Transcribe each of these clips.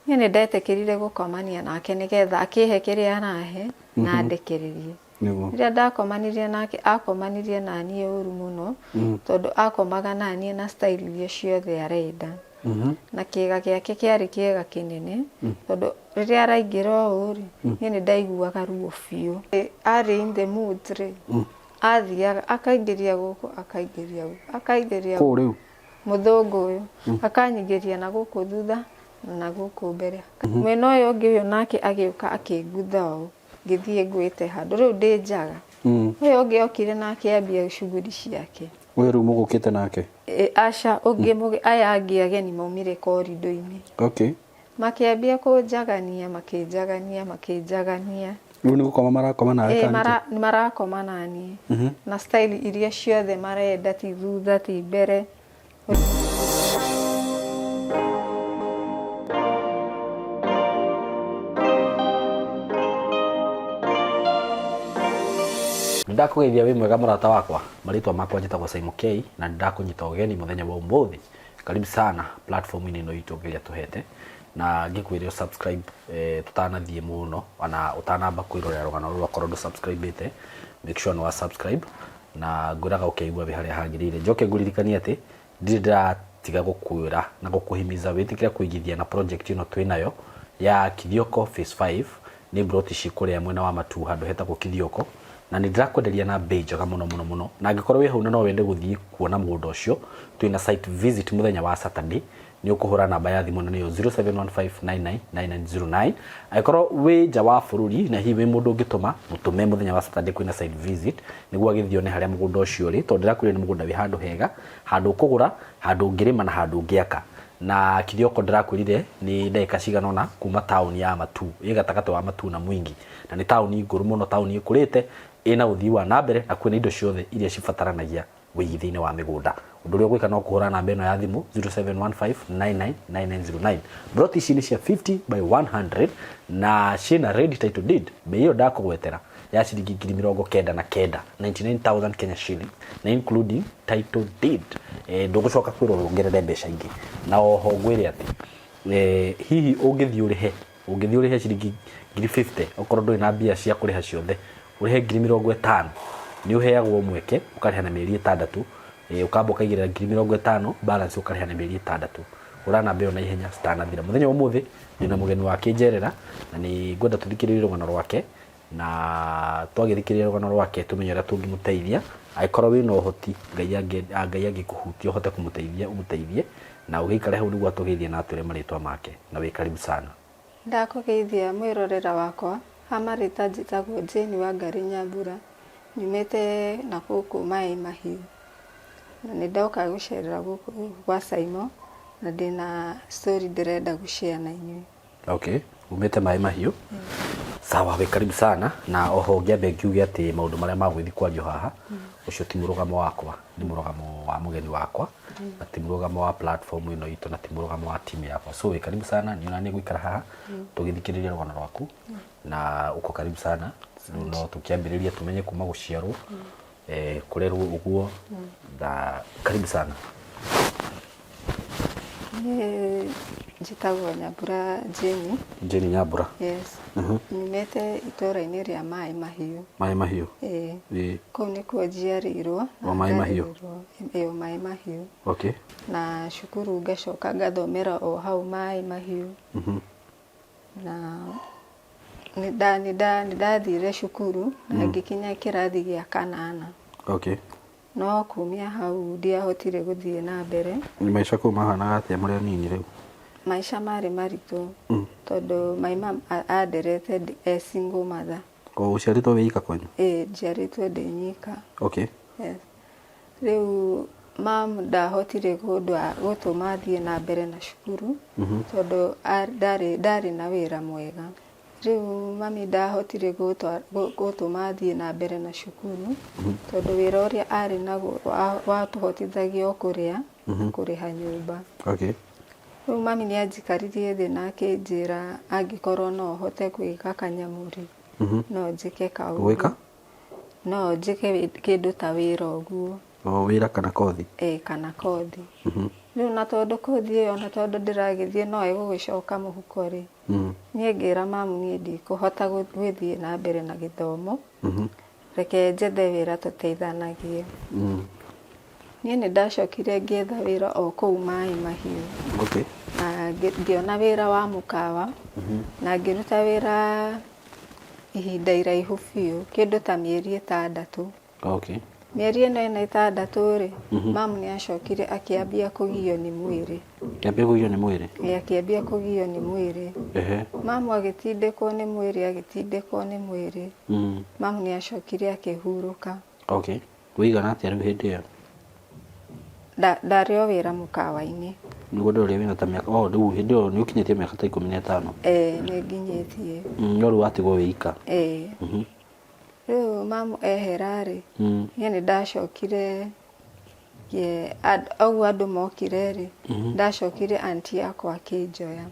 Niĩ nĩ ndetĩkĩrire gũkomania nake nĩgetha akĩhe kĩrĩa arahe na andekererie. Nĩguo. Rĩrĩa ndakomanirie nake akomanirie naniĩ ũru mũno tondũ akomaga naniĩ na style iria ciothe arenda. Na kĩĩga gĩake kĩarĩ kĩega kĩnene tondũ rĩrĩa araingĩra ũũ rĩ, niĩ nĩ ndaiguaga ruo biũ. Arĩ in the mood rĩ, athiaga akaingĩria gũkũ akaingĩria gũkũ akaingĩria Kũũ rĩu? Mũthũngũ ũyũ akanyingĩria na gũkũ thutha na gũkũ mbere. Mwena ũyũ ũngĩ ũyũ nake agĩũka akĩngutha ũũ ngĩthiĩ ngwĩte handũ rĩu ndĩ njaga. Ũyũ ũngĩ okire nake ambia cuguri ciake. Ũyũ rĩu mũgũkĩte nake? Ĩ, aca ũngĩ aya angĩ ageni maumire korindo-inĩ. Okay. Makĩambia kũnjagania makĩnjagania makĩnjagania. Rĩu nĩ gũkoma marakoma nawe Ĩ, kana nĩkĩ? marakoma naniĩ na style iria ciothe marenda ti thutha ti mbere. Nĩndakũgeithia wĩ mwega mũrata wakwa, marĩtwa makwa njĩtagwo Simon K na nĩndakũnyita ũgeni mũthenya wa ũmũthĩ. Karibu sana platform-inĩ ĩno itũ Ngai atũhete na ngĩkwĩre ũ subscribe tũtanathiĩ mũno ona ũtanamba kwĩrorera rũgano rũrũ akorwo ndũ subscribe ĩte make sure nĩ wa subscribe na ngwĩraga ũkeigua wĩ harĩa hagĩrĩire. Njoke ngũririkanie atĩ ndirĩ ndĩratiga gũkwĩra na gũkũhimiza wĩtĩkĩre kũigithia na project ĩno twĩ nayo ya Kithioko Phase 5 nĩ mburoti ciĩ kũrĩa mwena wa Matuu handũ hetagwo Kithioko na nĩ ndĩrakwenderia na mbei njega mũno mũno mũno na angĩkorwo wĩ hau na no wende gũthiĩ kuona mũgũnda ũcio twĩna site visit mũthenya wa Saturday nĩ ũkũhũra namba ya thimũ na nĩyo 0715999909 angĩkorwo wĩ nja wa bũrũri na hihi wĩ mũndũ ũngĩtũma mũtũme mũthenya wa Saturday kwĩna site visit nĩguo agĩthiĩ one harĩa mũgũnda ũcio ũrĩ tondũ ndĩrakwĩra nĩ mũgũnda wĩ handũ hega handũ ũkũgũra handũ ũngĩrĩma na handũ ũngĩaka na Kithioko ndĩrakwĩrire nĩ ndagĩka cigana ũna kuma taũni ya Matuu ĩ gatagatĩ wa Matuu na Mwingi na nĩ taũni ngũrũ mũno taũni ĩkũrĩte ĩna ũthii wa na mbere na kwĩna indo ciothe iria cibataranagia wĩigithia-inĩ wa mĩgũnda. Ũndũ ũrĩa ũgwĩka no kũhũra namba ĩno ya thimũ 0715999909. Mburoti ici nĩ cia 50 by 100 na ciĩna ready title deed. Bei ĩyo ndakũgwetera ya ciringi 99,000, 99,000 Kenya shilling na including title deed. Ndũgũcoka kwĩrwo wongerere mbeca ingĩ. Na oho ngwĩre atĩ hihi ũngĩthiĩ ũrĩhe Ũngĩthiĩ ũrĩhe ciringi 50,000 okorwo ndũrĩ na mbia cia kũrĩha ciothe, ũrĩhe 50,000 nĩ ũheagwo mweke ũkarĩha na mĩeri ĩtandatũ, ũkamba ũkaigĩrĩra 50,000 balance ũkarĩha na mĩeri ĩtandatũ. Hũra namba ĩyo na ihenya citanathira. Mũthenya wa ũmũthĩ ndĩna mũgeni wa kĩnjerera na nĩ ngwenda tũthikĩrĩrie rũgano rwake na twagĩthikĩrĩria rũgano rwake tũmenye ũrĩa tũngĩmũteithia. Angĩkorwo wĩna ũhoti Ngai angĩkũhutia ũhote kũmũteithia ũmũteithie na ũgĩikare hau nĩguo atũgeithie na atwĩre marĩtwa make. Na wĩ karibu sana. Ndakũgeithia mwĩrorera wakwa, ha marĩtwa njĩtagwo Jane Wangarĩ Nyambura, nyumĩte na gũkũ Maĩ Mahiũ, na nĩ ndoka gũcerera gũkũ gwa Saimo, na ndĩna story ndĩrenda gũ share na inyuĩ. Okay, umĩte Maĩ Mahiũ. Sawa, wĩ karibu sana na oho ngĩambe ngiuge atĩ maũndũ marĩa magũgĩthiĩ kwario haha, ũcio ti mũrũgamo wakwa, nĩ mũrũgamo wa mũgeni wakwa. Na ti mũrũgamo wa platform ĩno itũ na ti mũrũgamo wa team yakwa so wĩ karibu sana niĩ ona nĩ ngũikara haha tũgĩthikĩrĩria rũgano rwaku na uko karibu sana rĩu no tũkĩambĩrĩria tũmenye kuma gũciarwo kũrerwo ũguo na karibu sana. Niĩ njĩtagwo Nyambura Jane. Jane Nyambura. Yes. Nyumĩte itũũra-inĩ rĩa Maĩ Mahiũ. Maĩ Mahiũ. Ĩĩ. Ĩĩ. Kũu nĩkuo njiarĩirwo. O Maĩ Mahiũ. Ĩĩ o Maĩ Mahiũ. Okay. Na cukuru ngacoka ngathomera o hau Maĩ Mahiũ. Na nĩ ndathire cukuru na ngĩkinya kĩrathi gĩa kanana. Okay. No kumia hau ndiahotire gũthiĩ na mbere. Maica kũu mahanaga atĩa mũrĩ anini rĩu? Maica marĩ maritũ tondũ my mum anderete e single mother. O ũciarĩtwo wĩ ika kwanyu? Ĩĩ njiarĩtwo ndĩ nyika. Okay. Yes. Rĩu mum ndahotire gũtũma thiĩ na mbere na cukuru tondũ ndarĩ na wĩra mwega. Rĩu mami ndahotire gũtũma thiĩ na mbere na cukuru, tondũ wĩra ũrĩa arĩ naguo watũhotithagia o kũrĩa na kũrĩha nyũmba. Okay. Rĩu mami nĩ anjikaririe thĩ na akĩnjĩra angĩkorwo no hote gwĩka kanyamũ rĩ, no njĩke kaũndũ. Gwĩka? No njĩke kĩndũ ta wĩra ũguo. O wĩra kana kothi? Ĩĩ, kana kothi. Rĩu na tondũ kothi ĩyo na tondũ ndĩragĩthiĩ no ĩgũgĩcoka mũhuko rĩ, niĩ ngĩra mamu niĩ ndikũhota gũthiĩ na mbere na gĩthomo, reke njethe wĩra tũteithanagie. Niĩ nĩ ndacokire ngĩetha wĩra o kũu Maĩ Mahiũ. Okay. Na ngĩona wĩra wa mũkawa na ngĩruta wĩra ihinda iraihu biũ, kĩndũ ta mĩeri 6. Okay. Mĩeri ĩno ĩna ĩtandatũ rĩ, mamu nĩ acokire akĩambia kũgio nĩ mwĩrĩ. Akĩambia kũgio nĩ mwĩrĩ? Ĩĩ, akĩambia kũgio nĩ mwĩrĩ. Ehe. Mamu agĩtindĩkwo nĩ mwĩrĩ, agĩtindĩkwo nĩ mwĩrĩ. Mamu nĩ acokire akĩhurũka. Okay. Wĩigana atĩa rĩu hĩndĩ ĩyo? Ndarĩ o wĩra mũkawa-inĩ. Nĩguo ndĩroria wĩna ta mĩaka, oh rĩu hĩndĩ ĩyo nĩ ũkinyĩtie mĩaka ta 15. Ĩĩ, nĩ nginyĩtie. No rĩu watigwo wĩ ika. Ĩĩ. Rĩu mamu ehera rĩ, niĩ nĩ ndacokire ũguo andũ mokire rĩ, ndacokire aunty yakwa akĩnjoya.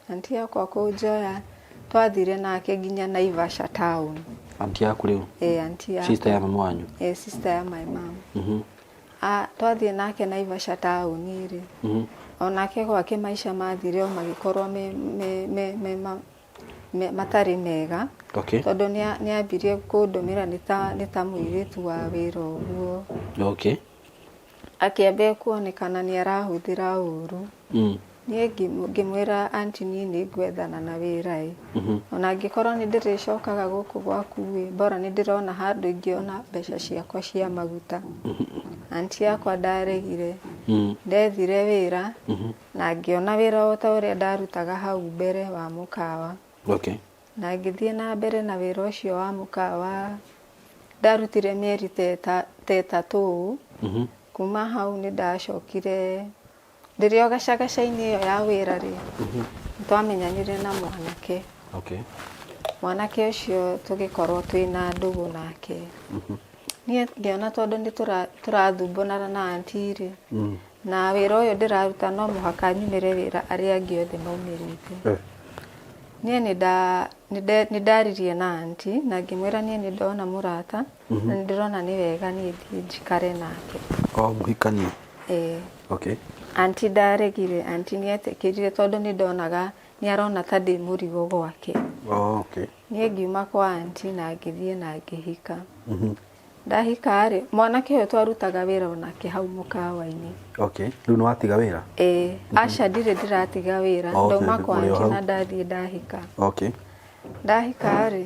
Aunty yakwa kũnjoya, twathire nake nginya Naivasha town. Aunty yaku rĩu? Ĩĩ, aunty yakwa. Sister ya mami wanyu? Ĩĩ, sister ya my mom. Twathiĩ nake Naivasha town rĩ, onake gwake maica mathire o magĩkorwo me matarĩ mega. Okay. Tondũ nĩ ambirie kũndũmĩra nĩ ta mũirĩtu wa wĩra ũguo. Okay. Akĩambia kuonekana nĩ arahũthĩra ũru. Niĩ ngĩmwĩra aunty niĩ nĩ ngwethana na wĩra ĩ. Ona angĩkorwo nĩ ndĩrĩcokaga gũkũ gwaku ĩ, bora nĩ ndĩrona handũ ingĩona mbeca ciakwa cia maguta. Aunty yakwa ndaregire. Ndethire wĩra na ngĩona wĩra o ta ũrĩa ndarutaga hau mbere wa mũkawa. Okay. Na ngĩthiĩ na mbere na wĩra ũcio wa mũkawa. Ndarutire mĩeri ta 3 ũũ. Kuma hau nĩ ndacokire ndĩrĩ o gacagaca-inĩ ĩyo ya wĩra rĩ, nĩ twamenyanire na mwanake. Okay. Mwanake ũcio tũgĩkorwo twĩna ndũgũ nake. Niĩ ngĩona tondũ nĩ tũrathumbũrana na aunty rĩ, na wĩra ũyũ ndĩraruta no mũhaka nyumĩre wĩra arĩa angĩ othe maumĩrĩte. Niĩ nĩ ndaririe na aunty na ngĩmwĩra niĩ nĩ ndona mũrata na nĩ ndĩrona nĩ wega niĩ thiĩ njikare nake. O mũhikanie? Ĩĩ. Okay. Aunty ndaregire, aunty nĩ etĩkĩrire tondũ nĩ ndonaga nĩ arona ta ndĩ mũrigo gwake. Oh, okay. Niĩ ngiuma kwa aunty na ngĩthiĩ na ngĩhika. Ndahika rĩ, mwanake ũyũ twarutaga wĩra onake hau mũkawa-inĩ. Okay. Rĩu nĩ watiga wĩra? Ĩĩ, aca ndirĩ ndĩratiga wĩra. Okay, Ndauma kwa ũrĩ o aunty hau. na ndathiĩ ndahika. Okay. Ndahika rĩ,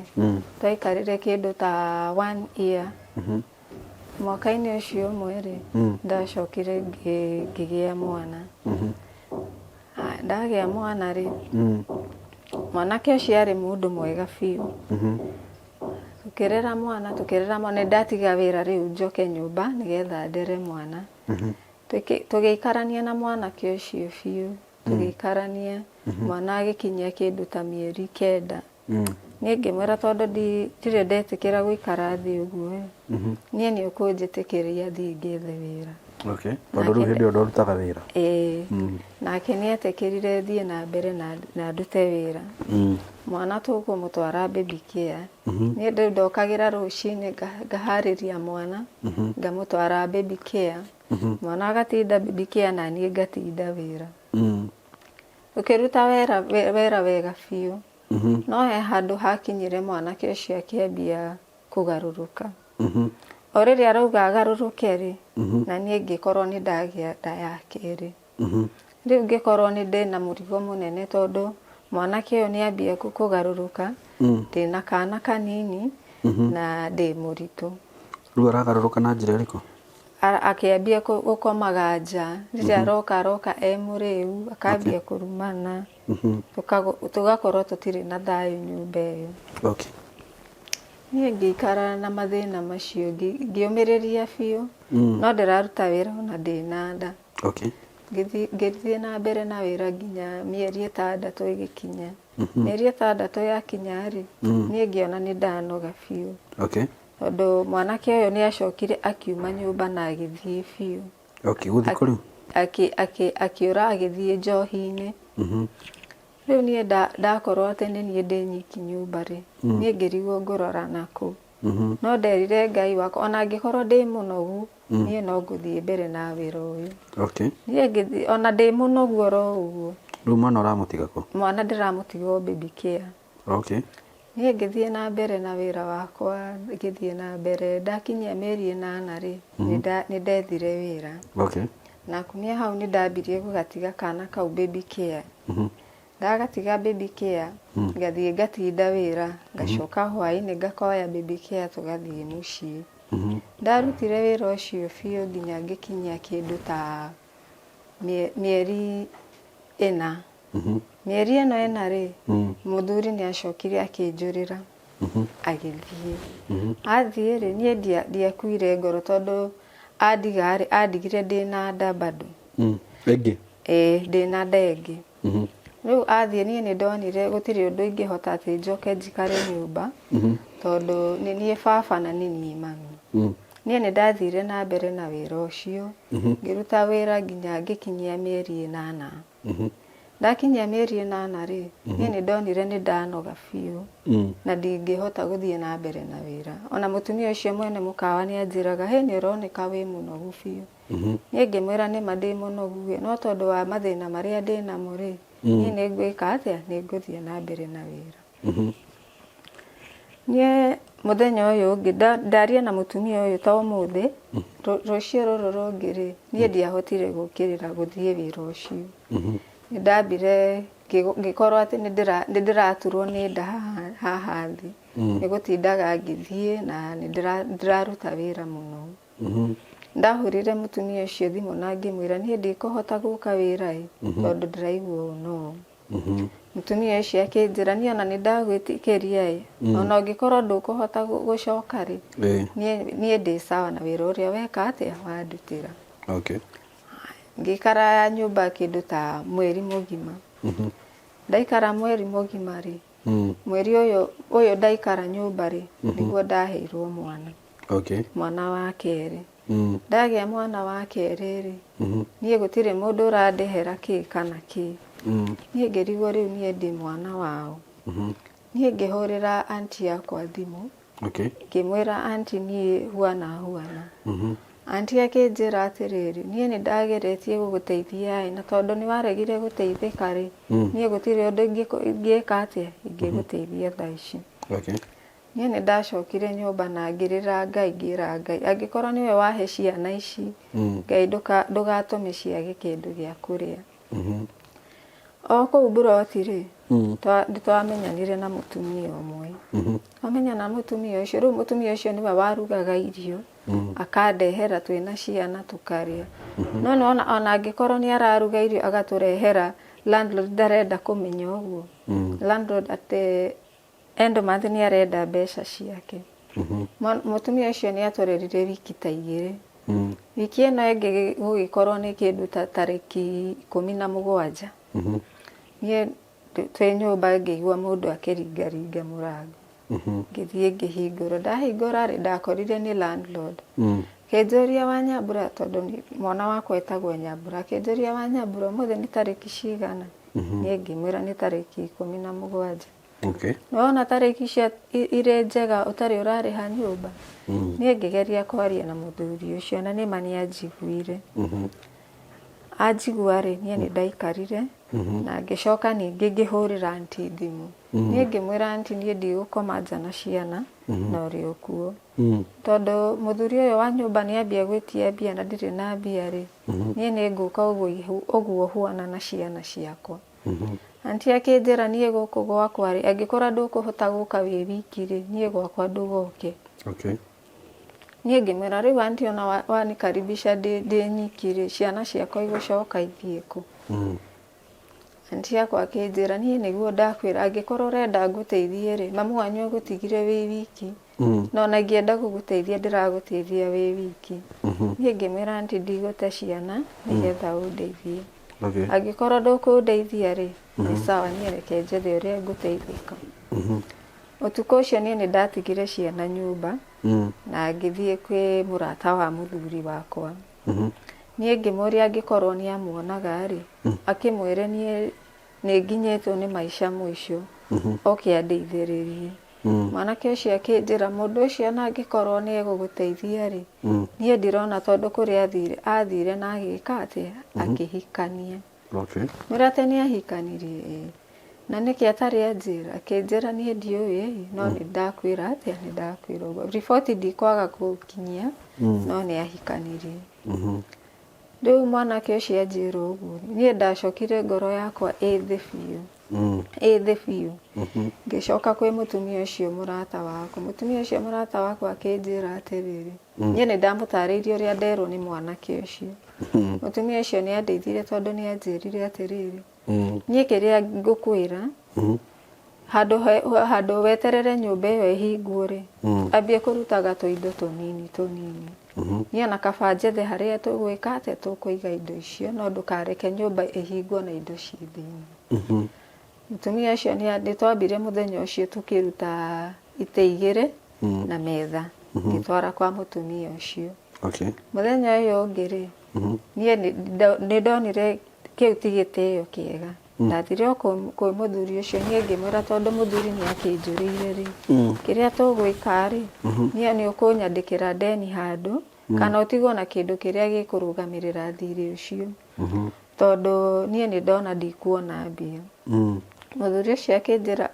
twaikarire kĩndũ ta 1 year. Mwaka-inĩ ũcio ũmwe rĩ, ndacokire ngĩgĩa mwana. Ndagĩa mwana rĩ, mwanake ũcio arĩ mũndũ mwega biũ. Tũkĩrera mwana, tũkĩrera mwana, nĩ ndatiga wĩra rĩu njoke nyũmba nĩgetha ndere mwana. Tũgĩikarania na mwanake ũcio biũ, tũgĩikarania, mwana agĩkinyia kĩndũ ta mĩeri 9. Niĩ ngĩmwĩra tondũ ndirĩ ndetĩkĩra gũikara thĩ ũguo ĩ, niĩ nĩ ũkũnjĩtĩkĩria thiĩ ngethe wĩra. Okay. Tondũ rĩu hĩndĩ ĩyo ndwarutaga wĩra. Ĩĩ. Nake nĩ etĩkĩrire thiĩ na mbere na ndute wĩra. Mwana tũkũmũtwara baby care. Niĩ rĩu ndokagĩra rũcinĩ ngaharĩria mwana, ngamũtwara baby care. Mwana agatinda baby care na niĩ ngatinda wĩra. Tũkĩruta wĩra wega biũ. No he handũ hakinyire mwanake ũcio akĩambia kũgarũrũka. O rĩrĩa arauga agarũrũke rĩ, na niĩ ngĩkorwo nĩ ndagĩa nda ya kerĩ. Rĩu ngĩkorwo nĩ ndĩna mũrigo mũnene tondũ mwanake ũyũ nĩ ambia kũgarũrũka, ndĩna kana kanini na ndĩ mũritũ. Rĩu aragarũrũka na njĩra ĩrĩkũ? Akĩambia gũkomaga nja, rĩrĩa aroka aroka e mũrĩu, akambia kũrumana. Tũgakorwo tũtirĩ na thayũ nyũmba ĩyo. Okay. Niĩ ngĩikara na mathĩna macio, ngĩũmĩrĩria biũ, no ndĩraruta wĩra ona ndĩna nda. Okay. Ngĩthiĩ na mbere na wĩra nginya mĩeri 6 ĩgĩkinya. Mĩeri 6 yakinya rĩ, niĩ ngĩona nĩ ndanoga biũ. Okay. Tondũ mwanake ũyũ nĩ acokire akiuma nyũmba na agĩthiĩ biũ. Okay, gũthiĩ kũ rĩu? Akĩũra agĩthiĩ njohi-inĩ. Rĩu niĩ ndakorwo atĩ nĩ niĩ ndĩ nyiki nyũmba rĩ, niĩ ngĩrigwo ngũrora nakũ. No nderire Ngai wakwa ona angĩkorwo ndĩ mũnogu, niĩ no ngũthiĩ mbere na wĩra ũyũ. Okay. Niĩ ngĩthiĩ ona ndĩ mũnogu oro ũguo. Rĩu mwana ũramũtiga kũ? Mwana ndĩramũtiga o baby care. Okay. Niĩ ngĩthiĩ na mbere na wĩra wakwa, ngĩthiĩ na mbere, ndakinyia mĩeri ĩnana rĩ, nĩ ndethire wĩra. Okay. Na kumia hau nĩ ndambirie gũgatiga kana kau baby care. Ndagatiga baby care, ngathiĩ ngatinda wĩra, ngacoka hwaĩ-inĩ ngakoya baby care tũgathiĩ mũciĩ. Ndarutire wĩra ũcio biũ nginya ngĩkinyia kĩndũ ta mĩeri ĩna. Mĩeri ĩno ĩna rĩ, mũthuri nĩ acokire akĩnjũrĩra agĩthiĩ. Athiĩ rĩ, niĩ ndiakuire ngoro tondũ andiga rĩ, andigire ndĩna nda bado. Ĩngĩ? Ĩĩ, ndĩna nda ĩngĩ. Rĩu athiĩ niĩ nĩ ndonire gũtirĩ ũndũ ingĩhota atĩ njoke njikare nyũmba, tondũ nĩ niĩ baba na nĩ niĩ mami. Niĩ nĩ ndathire na mbere na wĩra ũcio, ngĩruta wĩra nginya ngĩkinyia mĩeri ĩnana. Ndakinyia mĩeri ĩnana rĩ, niĩ nĩ ndonire nĩ ndanoga biũ na ndingĩhota gũthiĩ na mbere na wĩra. Ona mũtumia ũcio mwene mũkawa nĩ anjĩraga, hĩ nĩ ũroneka wĩ mũnogu biũ. Niĩ ngĩmwĩra nĩma ndĩ mũnogu ĩ, no tondũ wa mathĩna marĩa ndĩnamo rĩ, niĩ nĩ ngwĩka atĩa, nĩ ngũthiĩ na mbere na wĩra. Niĩ mũthenya ũyũ ũngĩ ndaria na mũtumia ũyũ ta ũmũthĩ, rũciũ rũrũ rũngĩ rĩ, niĩ ndiahotire gũkĩrĩra gũthiĩ wĩra ũcio. Nĩ ndambire ngĩkorwo atĩ nĩ ndĩraturwo nĩ nda haha thĩ, nĩ gũtindaga ngĩthiĩ na nĩ ndĩraruta wĩra mũno. Ndahũrire mũtumia ũcio thimũ na ngĩmwĩra niĩ ndikũhota gũka wĩra ĩ, tondũ ndĩraigua ũũ na ũũ. Mũtumia ũcio akĩnjĩra niĩ ona nĩ ndagwĩtĩkĩria ĩ, ona ũngĩkorwo ndũkũhota gũcoka rĩ, niĩ ndĩ sawa na wĩra ũrĩa weka atĩa, wandutĩra. Okay. Ngĩikara nyũmba kĩndũ ta mweri mũgima. Ndaikara mweri mũgima rĩ, mweri ũyũ ndaikara nyũmba rĩ, nĩguo ndaheirwo mwana. Okay. Mwana wa kerĩ. Ndagĩa mwana wa kerĩ rĩ, niĩ gũtirĩ mũndũ ũrandĩhĩra kĩ kana kĩ. Niĩ ngĩrigwo rĩu niĩ ndĩ mwana wao. Niĩ ngĩhũrĩra aunty yakwa thimũ. Okay. Ngĩmwĩra aunty niĩ huana huana. Aunty akĩnjĩra atĩrĩrĩ, niĩ nĩ ndageretie gũgũteithia ĩ, na tondũ nĩ waregire gũteithĩka rĩ, niĩ gũtirĩ ũndũ ingĩka atĩa, ingĩgũteithia thaa ici. Okay. Niĩ nĩ ndacokire nyũmba na ngĩrĩra Ngai, ngĩra Ngai, angĩkorwo nĩwe wahe ciana ici, Ngai ndũgatũme ciage kĩndũ gĩa kũrĩa. O kũu mburoti rĩ, nĩ twamenyanire na mũtumia ũmwe. Twamenyana na mũtumia ũcio, rĩu mũtumia ũcio nĩwe warugaga irio, akandehera twĩna ciana tũkarĩa. No nĩwona ona angĩkorwo nĩ araruga irio agatũrehera, landlord ndarenda kũmenya ũguo. Landlord atĩ end month nĩ arenda mbeca ciake. Mũtumia ũcio nĩ atũrerire wiki ta igĩrĩ. Wiki ĩno ĩngĩ gũgĩkorwo nĩ kĩndũ ta tarĩki 17. Niĩ twĩ nyũmba ngĩigua mũndũ akĩringaringa mũrango. Ngĩthiĩ ngĩhingũra, ndahingũra rĩ, ndakorire nĩ landlord. Akĩnjũria wa Nyambura, tondũ mwana wakwa etagwo Nyambura, akĩnjũria wa Nyambura ũmũthĩ nĩ tarĩki cigana? Niĩ ngĩmwĩra nĩ tarĩki 17. Okay. Nĩwona tarĩki icio irĩ njega ũtarĩ ũrarĩha nyũmba. Niĩ ngĩgeria kwaria na mũthuri ũcio na nĩma nĩ anjiguire. Anjigua rĩ, niĩ nĩ ndaikarire na ngĩcoka ningĩ ngĩhũrĩra aunty thimũ. Niĩ ngĩmwĩra aunty niĩ ndigũkoma nja na ciana na ũrĩ o kuo. Tondũ mũthuri ũyũ wa nyũmba nĩ ambia gwĩtia mbia na ndirĩ na mbia rĩ, niĩ nĩ ngũka ũguo huana na ciana ciakwa. Aunty akĩnjĩra niĩ gũkũ gwakwa rĩ, angĩkorwo ndũkũhota gũka wĩ wiki rĩ, niĩ gwakwa ndũgoke. Okay. Niĩ ngĩmwĩra rĩu aunty ona wanikaribisha ndĩ nyiki rĩ, ciana ciakwa igũcoka ithiĩ kũ? Aunty yakwa akĩnjĩra niĩ nĩguo ndakwĩra angĩkorwo ũrenda ngũteithie rĩ, mamu wanyu agũtigire wĩ wiki. No ona ingĩenda gũgũteithia ndĩragũteithia wĩ wiki. Niĩ ngĩmwĩra aunty ndigũte ciana nĩgetha ũndeithie. Okay. Angĩkorwo ndũkũndeithia rĩ, nĩ sawa niĩ reke njethe ũrĩa ngũteithĩka. Ũtukũ ũcio niĩ nĩ ndatigire ciana nyũmba na ngĩthiĩ kwĩ mũrata wa mũthuri wakwa. Niĩ ngĩmũria angĩkorwo nĩ amuonaga rĩ, akĩmwĩre niĩ nĩ nginyĩtwo nĩ maica mũico, oke andeithĩrĩrie. Mwanake ũcio akĩnjĩra mũndũ ũcio ona angĩkorwo nĩ egũgũteithia rĩ, niĩ ndirona tondũ kũrĩa athire athire na agĩka atĩa, akĩhikania. Okay. Mwĩra atĩ nĩ ahikanirie ĩĩ. Na nĩkĩ atarĩ anjĩra? Akĩnjĩra niĩ ndiũĩ ĩ, no nĩ ndakwĩra atĩa, nĩ ndakwĩra ũguo. Riboti ndikwaga gũkinyia, no nĩ ahikanirie. Rĩu mwanake ũcio anjĩra ũguo, niĩ ndacokire ngoro yakwa ĩ thĩ biũ, ĩ thĩ biũ. Ngĩcoka kwĩ mũtumia ũcio mũrata wakwa, mũtumia ũcio mũrata wakwa akĩnjĩra atĩrĩrĩ, niĩ nĩ ndamũtarĩirie ũrĩa nderwo nĩ mwanake ũcio. Mũtumia ũcio nĩ andeithirie tondũ nĩ anjĩrire atĩrĩrĩ, niĩ kĩrĩa ngũkwĩra, handũ handũ weterere nyũmba ĩyo ĩhingwo rĩ, ambie kũrutaga tũindo tũnini tũnini. Niĩ ona kaba njethe harĩa tũgwĩka atĩa, tũkũiga indo icio, no ndũkareke nyũmba ĩhingwo na indo ciĩ thĩinĩ. Mũtumia ũcio nĩ twambire mũthenya ũcio tũkĩruta itĩ igĩrĩ na metha, ngĩtwara kwa mũtumia ũcio. Okay. Mũthenya ũyũ ũngĩ rĩ, niĩ nĩ ndonire kĩu ti gĩtĩo kĩega. Ndathire o kwĩ mũthuri ũcio niĩ ngĩmwĩra tondũ mũthuri nĩ akĩnjũrĩire rĩ, kĩrĩa tũgwĩka rĩ, niĩ nĩ ũkũnyandĩkĩra ndeni handũ, kana ũtigwo na kĩndũ kĩrĩa gĩkũrũgamĩrĩra thirĩ ũcio. Tondũ niĩ nĩ ndona ndikuona mbia. Mũthuri ũcio akĩnjĩra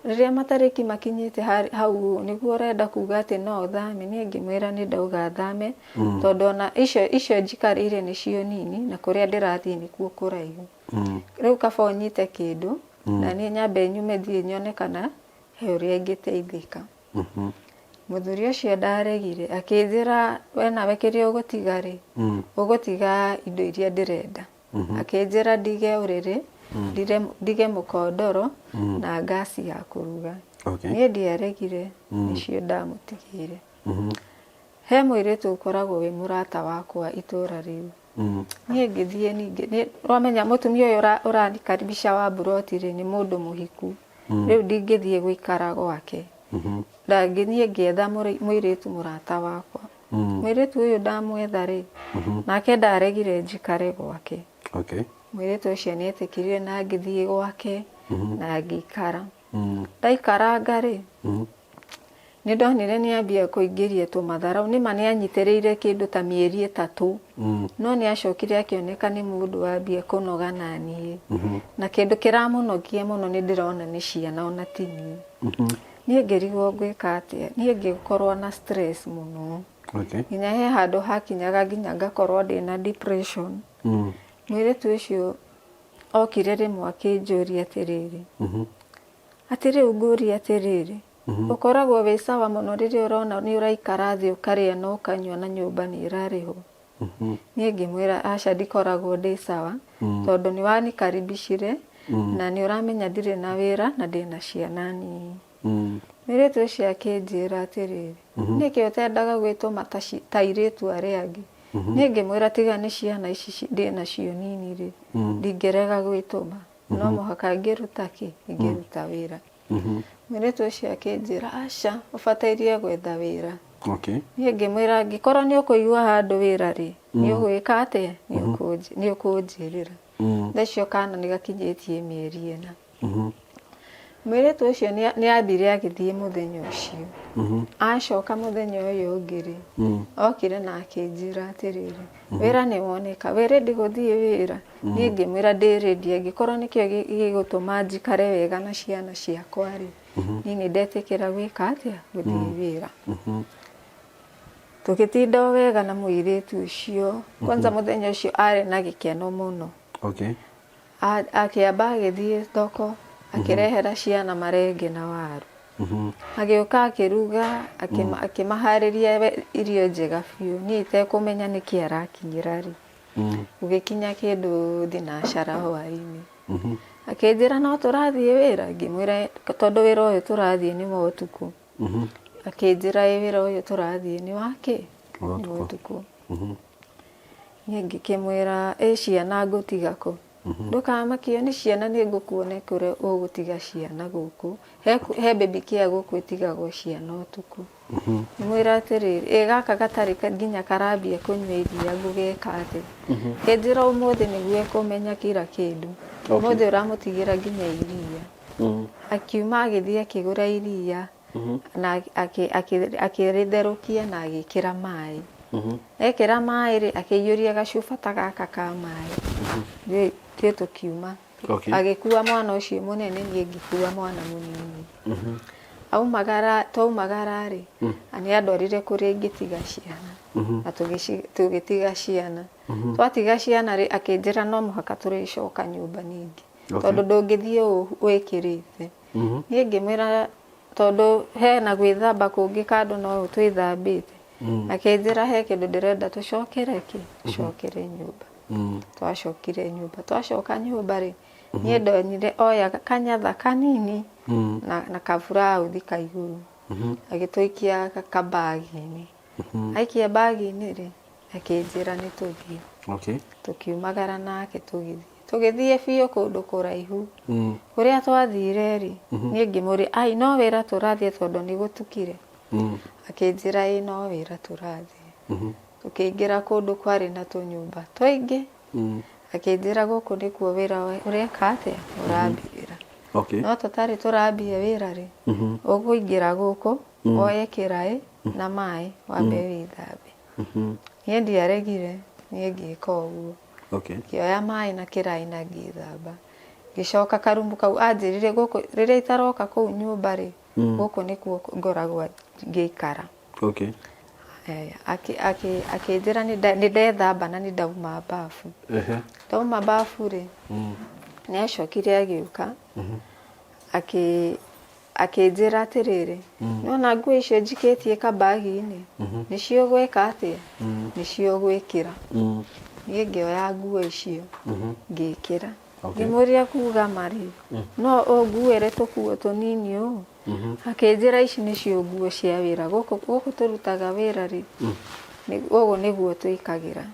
rĩrĩa matarĩki makinyĩte hau nĩguo ũrenda kuga atĩ no ũthame, niĩ ngĩmwĩra nĩ ndauga thame, tondũ ona icio icio njikarĩire nĩcio nini na kũrĩa ndĩrathiĩ nĩkuo kũraihu. Rĩu kaba ũnyite kĩndũ na niĩ nyambe nyume thiĩ nyone kana he ũrĩa ingĩteithĩka. Mũthuri ũcio ndaregire akĩnjĩra we nawe kĩrĩa ũgũtiga rĩ, ũgũtiga indo iria ndĩrenda. Akĩnjĩra ndige ũrĩrĩ, ndige mũkondoro na ngasi ya kũruga. Okay. Niĩ ndiaregire, nĩcio ndamũtigĩire. He mũirĩtu ũkoragwo wĩ mũrata wakwa itũra rĩu. Niĩ ngĩthiĩ ningĩ, wamenya mũtumia ũyũ ũranikaribisha wa mburoti rĩ, nĩ mũndũ mũhiku. Rĩu ndingĩthiĩ gũikara gwake. Ndangĩthiĩ ngĩetha mũirĩtu mũrata wakwa. Mũirĩtu ũyũ ndamwetha rĩ, nake ndaregire njikare gwake. Okay. Mũirĩtu ũcio nĩ etĩkĩrire na ngĩthiĩ gwake na ngĩikara. Ndaikaranga rĩ, nĩ ndonire nĩ ambia kũingĩria tũmatharau. Nĩma nĩ anyitĩrĩire kĩndũ ta mĩeri 3, no nĩ acokire akĩoneka nĩ mũndũ wambia kũnoga na niĩ. Na kĩndũ kĩramũnogia mũno nĩ ndĩrona nĩ ciana ona ti niĩ. Niĩ ngĩrigwo ngwĩka atĩa, niĩ ngĩkorwo na stress mũno. Okay. Nginya he handũ hakinyaga nginya ngakorwo ndĩna depression. Mũirĩtu ũcio okire rĩmwe akĩnjũria atĩrĩrĩ, atĩ rĩu ngũrie atĩrĩrĩ, ũkoragwo wĩ sawa mũno rĩrĩa ũrona nĩ ũraikara thĩ ũkarĩa na ũkanyua na nyũmba nĩ ĩrarĩhwo. Niĩ ngĩmwĩra aca ndikoragwo ndĩ sawa, tondũ nĩ wanikaribicire na nĩ ũramenya ndirĩ na wĩra na ndĩna ciana nini. Mũirĩtu ũcio akĩnjĩra atĩrĩrĩ, nĩkĩ ũtendaga gwĩtũma ta airĩtu arĩa angĩ? Niĩ ngĩmwĩra tiga nĩ ciana ici ndĩnacio nini rĩ, ndingĩrega gwĩtũma, no mũhaka ngĩruta kĩ? Ingĩruta wĩra. Mũirĩtu ũcio akĩnjĩra aca, ũbatairie gwetha wĩra. Okay. Niĩ ngĩmwĩra angĩkorwo nĩ ũkũigua handũ wĩra rĩ, nĩ ũgwĩka atĩa? Nĩ ũkũnjĩrĩra. Thaa icio kana nĩ gakinyĩtie mĩeri 4. Mũirĩtu ũcio nĩ athire agĩthiĩ mũthenya ũcio. Acoka mũthenya ũyũ ũngĩ rĩ, okire na akĩnjĩra atĩrĩrĩ, wĩra nĩ woneka, wĩ ready gũthiĩ wĩra? Niĩ ngĩmwĩra ndĩ ready, angĩkorwo nĩkĩo gĩgũtũma njikare wega na ciana ciakwa rĩ, niĩ nĩ ndetĩkĩra gwĩka atĩa? Gũthiĩ wĩra. Tũgĩtinda o wega na mũirĩtu ũcio. Kwanza mũthenya ũcio arĩ na gĩkeno mũno. Okay. Akĩamba agĩthiĩ thoko, akĩrehera ciana marenge na waru. Agĩũka akĩruga, akĩmaharĩria irio njega biũ. Niĩ itekũmenya nĩkĩ arakinyĩra rĩ. Gũgĩkinya kĩndũ thinacara hwaĩ-inĩ. Akĩnjĩra no tũrathiĩ wĩra, ngĩmwĩra tondũ wĩra ũyũ tũrathiĩ nĩ wa ũtukũ. Akĩnjĩra ĩ wĩra ũyũ tũrathiĩ nĩ wa kĩ? Nĩ wa ũtukũ. Niĩ ngĩkĩmwĩra ĩ ciana ngũtiga kũ? Ndũkamakio nĩ ciana nĩ ngũkuonia kũrĩa ũgũtiga ciana gũkũ. He baby care gũkũ ĩtigagwo ciana ũtukũ. Ngĩmwĩra atĩrĩrĩ, ĩ gaka gatarĩ nginya karambia kũnyua iria ngũgeka atĩa? Akĩnjĩra ũmũthĩ nĩguo ekũmenya kila kĩndũ. Ũmũthĩ ũramũtigĩra nginya iria. Akiuma agĩthiĩ akĩgũra iria. Na akĩrĩtherũkia na agĩkĩra maĩ. Ekĩra maĩ rĩ, akĩiyũria gacuba ta gaka ka maĩ. Ithuĩ tũkiuma. Okay. Agĩkua mwana ũcio mũnene, niĩ ngĩkua mwana mũnini. Aumagara, twaumagara rĩ, nĩ andwarire kũrĩa ingĩtiga ciana. Na tũgĩtiga ciana. Twatiga ciana rĩ, akĩnjĩra no mũhaka tũrĩcoka nyũmba ningĩ. Okay. Tondũ ndũngĩthiĩ ũũ wĩkĩrĩte. Niĩ ngĩmwĩra tondũ hena gwĩthamba kũngĩ kando no ũũ twĩthambĩte. Akĩnjĩra he kĩndũ ndĩrenda tũcokere kĩ? Tũcokere nyũmba. Twacokire nyũmba. Twacoka nyũmba rĩ, niĩ ndonire oya kanyatha kanini na kaburauthi ka igũrũ. Agĩtũikia kabagi-inĩ. Aikia bagi-inĩ rĩ, akĩnjĩra nĩ tũthiĩ. Okay. Tũkiumagara nake tũgĩthiĩ. Tũgĩthiĩ biũ kũndũ kũraihu. Kũrĩa twathire rĩ, niĩ ngĩmũria, ai no wĩra tũrathiĩ tondũ nĩ gũtukire. Akĩnjĩra ĩ no wĩra tũrathiĩ. Tũkĩingĩra kũndũ kwarĩ na tũnyũmba tũingĩ. Akĩnjĩra gũkũ nĩkuo wĩra ũreka atĩa? Ũrambĩrĩra. Okay. No tũtarĩ tũrambia wĩra rĩ, ũkũingĩra gũkũ, woye kĩraĩ na maĩ wambe wĩthambe. Niĩ ndiaregire, niĩ ngĩka ũguo. Okay. Ngĩoya maĩ na kĩraĩ na ngĩthamba. Ngĩcoka karumu kau anjĩrire gũkũ rĩrĩa itaroka kũu nyũmba rĩ, gũkũ nĩkuo ngoragwo ngĩikara. Okay. Akĩnjĩra nĩ ndethamba na nĩ ndauma bafu. Ndauma bafu rĩ, nĩ acokire agĩũka akĩnjĩra atĩrĩrĩ, nĩwona nguo icio njikĩtie kabagi-inĩ, nĩcio ũgwĩka atĩa? Nĩcio ũgwĩkĩra. Niĩ ngĩoya nguo icio ngĩkĩra. Okay. Ngĩmũria kuga marĩ, no ũnguĩre tũkuo tũnini ũũ? Akĩnjĩra ici nĩcio nguo cia wĩra, gũkũ tũrutaga wĩra rĩ, ũguo nĩguo twĩkagĩra.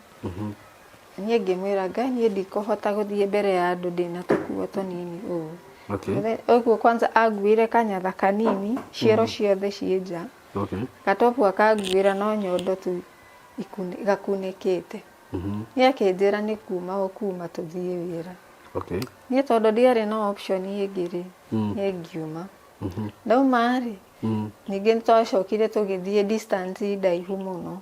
Niĩ ngĩmwĩra Ngai niĩ ndikũhota gũthiĩ mbere ya andũ ndĩna tũkuo tũnini ũũ. Okay. Ũguo kwanza anguĩre kanyatha kanini, ciero ciothe ciĩ nja. Okay. Gatobu akanguĩra no nyondo tu gakunĩkĩte. Niĩ akĩnjĩra nĩ kuma ũkuma tũthiĩ wĩra. Okay. Niĩ tondũ ndiarĩ na option ĩngĩ rĩ, niĩ ngiuma. Ndauma rĩ, ningĩ nĩ twacokire tũgĩthiĩ distance ndaihu mũno.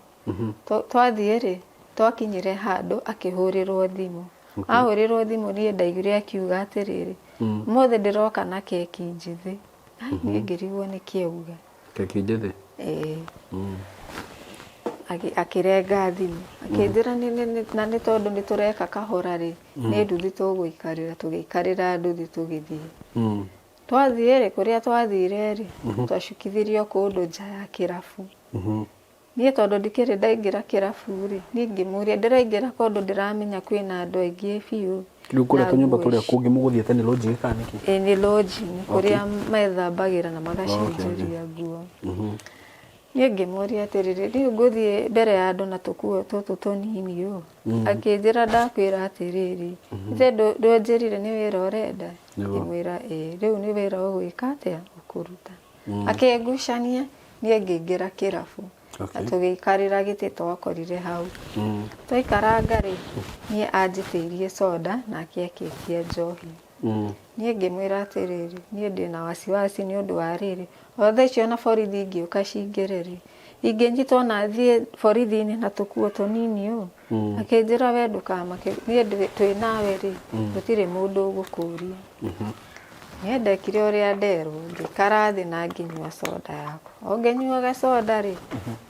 Twathiĩ rĩ, twakinyire handũ akĩhũrĩrwo thimũ. Ahũrĩrwo thimũ niĩ ndaiguire akiuga atĩrĩrĩ, ũmũthĩ ndĩroka na keki njĩthĩ. Ai, niĩ ngĩrigwo nĩkĩ auga. Keki njĩthĩ? Ĩĩ. Akĩrenga thimũ. Akĩnjĩra na nĩ tondũ nĩ tũreka kahora rĩ, nĩ nduthi tũgũikarĩra, tũgĩikarĩra nduthi tũgĩthiĩ. Twathiĩ rĩ, kũrĩa twathire rĩ, twacukithirio kũndũ nja ya kĩrabu. Niĩ tondũ ndikĩrĩ ndaingĩra kĩrabu rĩ, niĩ ngĩmũria ndĩraingĩra kũndũ ndĩramenya kwĩna andũ aingĩ biũ. Rĩu kũrĩa Na tũnyũmba nguo tũrĩa ici. kũngĩ mũgũthiĩte nĩ lodging kana nĩkĩ? Ĩĩ nĩ lodging, kũrĩa methambagĩra na magacenjeria nguo. Niĩ ngĩmũria atĩrĩrĩ, rĩu ngũthiĩ mbere ya andũ na tũkuo tũtũ tũnini ũũ? Akĩnjĩra ndakwĩra atĩrĩrĩ, ithe ndwanjĩrire nĩ wĩra ũrenda? Ngĩmwĩra ĩĩ, rĩu nĩ wĩra ũgwĩka atĩa? Ũkũruta. Akĩngucania, niĩ ngĩingĩra kĩrabu. Okay. Na tũgĩikarĩra gĩtĩ twakorire hau. Twaikaranga rĩ, niĩ anjĩtĩirie soda nake akĩtia njohi. Niĩ ngĩmwĩra atĩrĩrĩ, niĩ ndĩna wasiwasi nĩ ũndũ wa rĩrĩ, o thaa icio ona borithi ingĩũka cingĩre rĩ, ingĩnyitwo na thiĩ borithi-inĩ na tũkuo tũnini ũũ. Akĩnjĩra we ndũkamake, niĩ twĩ nawe rĩ, gũtirĩ mũndũ ũgũkũria. Niĩ ndekire ũrĩa nderwo, ngĩikara thĩ na ngĩnyua soda yakwa. O ngĩnyuaga soda rĩ,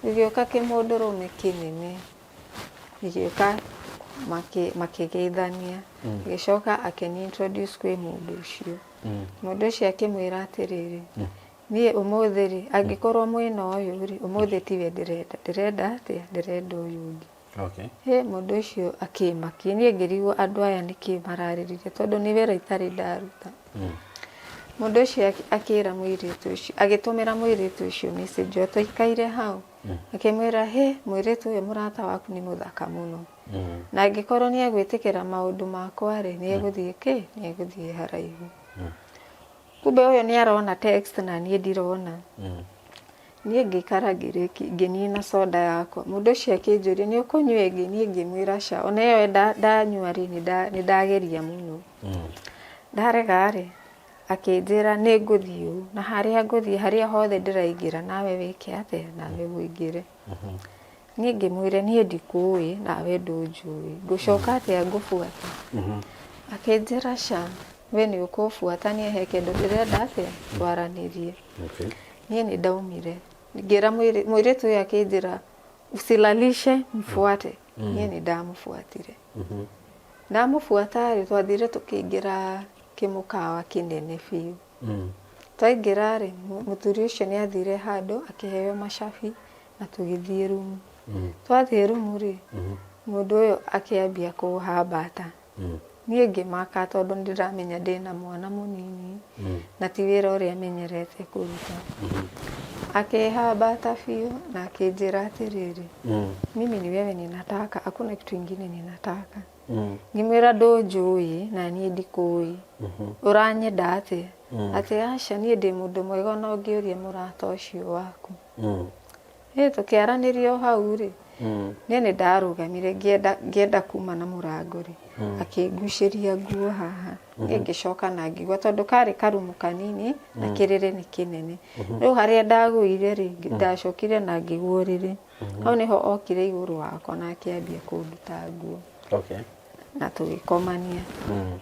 gĩgĩũka kĩmũndũrũme kĩnene, gĩgĩũka makĩgeithania. Gĩgĩcoka akĩni introduce kwĩ mũndũ ũcio. Mũndũ ũcio akĩmwĩra atĩrĩrĩ, niĩ ũmũthĩ rĩ, angĩkorwo mwĩna ũyũ rĩ, ũmũthĩ tiwe ndĩrenda, ndĩrenda atĩa? Ndĩrenda ũyũ ũngĩ. Okay. Hĩ, mũndũ ũcio akĩmakia. Niĩ ngĩrigwo andũ aya nĩkĩ mararĩrĩria tondũ nĩ wĩra itarĩ ndaruta. Mũndũ ũcio akĩra mũirĩtu ũcio, agĩtũmĩra mũirĩtu ũcio message o tũikaire hau. Akĩmwĩra, hĩ, mũirĩtu ũyũ mũrata waku nĩ mũthaka mũno. Na angĩkorwo nĩ egwĩtĩkĩra maũndũ makwa rĩ, nĩ egũthiĩ kĩ? Nĩ egũthiĩ haraihu. Kumbe ũyũ nĩ arona text na niĩ ndirona. Niĩ ngĩikara ngĩnina soda yakwa. Mũndũ ũcio akĩnjũria nĩ ũkũnyua ĩngĩ? Niĩ ngĩmwĩra ca. Ona ĩyo ndanyua rĩ, nĩ ndageria mũno. Ndarega rĩ, Akĩnjĩra nĩ ngũthiĩ ũũ na harĩa ngũthiĩ harĩa hothe ndĩraingĩra nawe wĩke atĩa nawe ũingĩre. Niĩ ngĩmwĩra niĩ ndikũĩ nawe ndũnjũĩ ngũcoka atĩa ngũbuate. Akĩnjĩra ca we nĩ ũkũbuata niĩ he kĩndũ ndĩrenda atĩa twaranĩrie. Okay. Niĩ nĩ ndaumire ngĩra mũirĩtu ũyũ akĩnjĩra usilalishe mfuate. Niĩ nĩ ndamũbuatire. Ndamũbuata rĩ twathire tũkĩingĩra kĩmũkawa kĩnene biũ. Twaingĩra rĩ mũthuri ũcio nĩ athire handũ akĩheo macabi na tũgĩthiĩ rumu. Twathiĩ rumu rĩ mũndũ ũyũ akĩambia kũhambata. Niĩ ngĩmaka tondũ nĩ ndĩramenya ndĩna mwana mũnini na ti wĩra ũrĩa menyerete kũruta. Akĩhambata biũ na akĩnjĩra atĩrĩrĩ, mimi ni wewe ninataka, hakuna kitu ingine ninataka. Ngĩmwĩra ndũnjũĩ na niĩ ndikũĩ, ũranyenda atĩa? Atĩ aca niĩ ndĩ mũndũ mwega ona ũngĩũria mũrata ũcio waku. Ĩ tũkĩaranĩria o hau rĩ, niĩ nĩ ndarũgamire ngĩenda ngĩenda kuma na mũrango rĩ, akĩngucĩria nguo haha. Niĩ ngĩcoka na ngĩgwa tondũ karĩ karumu kanini na kĩrĩrĩ nĩ kĩnene. Rĩu harĩa ndagũire rĩ, ndacokire na ngĩgwa ũrĩrĩ. Hau nĩho okire igũrũ wakwa na akĩambia kũnduta nguo. Okay. Na tũgĩkomania.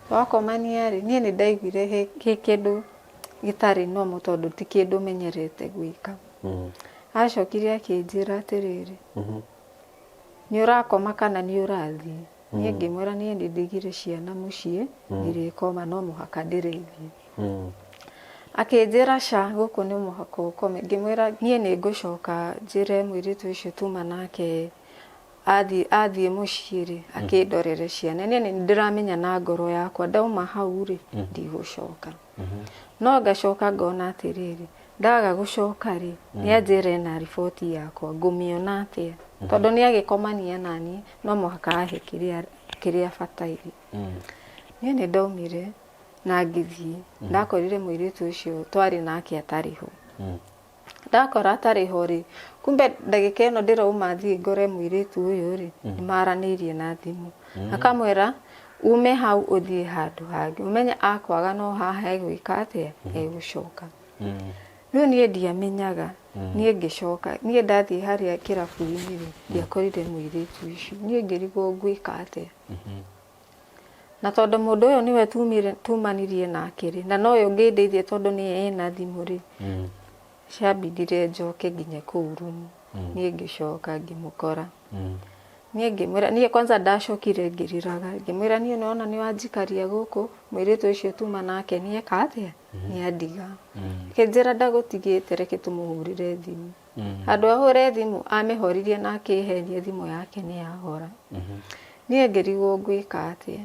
Twakomania rĩ, niĩ nĩ ndaiguire he kĩndũ gĩtarĩ normal tondũ ti kĩndũ menyerete gwĩka. Acokire akĩnjĩra atĩrĩrĩ, nĩ ũrakoma kana nĩ ũrathiĩ? Niĩ ngĩmwĩra niĩ nĩ ndigire ciana mũciĩ, ndirĩkoma no mũhaka ndĩrĩthiĩ. Akĩnjĩra ca gũkũ nĩ mũhaka ũkome. Ngĩmwĩra niĩ nĩ ngũcoka njĩre mũirĩtu ũcio tuma nake athiĩ mũciĩ rĩ, akĩndorere ciana. Niĩ nĩ ndĩramenya na ngoro yakwa ndauma hau rĩ, ndigũcoka. No ngacoka ngona atĩrĩrĩ, ndaga gũcoka rĩ, nĩ anjĩra ena riboti yakwa, ngũmĩona atĩa? Tondũ nĩ agĩkomania naniĩ, no mũhaka ahe kĩrĩa abataire. Niĩ nĩ ndaumire na ngĩthiĩ, ndakorire mũirĩtu ũcio twarĩ nake atarĩ ho. Ndakora atarĩ ho rĩ, kumbe ndagĩka ĩno ndĩrauma thiĩ ngore mũirĩtu ũyũ rĩ, nĩ maranĩirie na thimũ. Akamwĩra ume hau ũthiĩ handũ hangĩ, ũmenye akwaga no haha egwĩka atĩa, egũcoka. Rĩu niĩ ndiamenyaga, niĩ ngĩcoka, niĩ ndathiĩ harĩa kĩrabu-inĩ rĩ, ndiakorire mũirĩtu ũcio, niĩ ngĩrigwo ngwĩka atĩa. Na tondũ mũndũ ũyũ nĩwe tumanirie nake rĩ, na nowe ũngĩndeithia tondũ nĩye ena thimũ rĩ, ciambindire njoke nginya kũu rumu. Niĩ ngĩcoka ngĩmũkora. Niĩ ngĩmwĩra, niĩ kwanza ndacokire ngĩrĩraga, ngĩmwĩra niĩ nĩwona nĩwanjikaria gũkũ, mũirĩtu ũcio tuma nake nĩeka atĩa, nĩandiga. Akĩnjĩra ndagũtigĩte reke tũmũhũrĩre thimũ. Handũ ahũre thimũ amĩhoririe na akĩhenia thimũ yake nĩ yahora. Niĩ ngĩrigwo ngwĩka atĩa.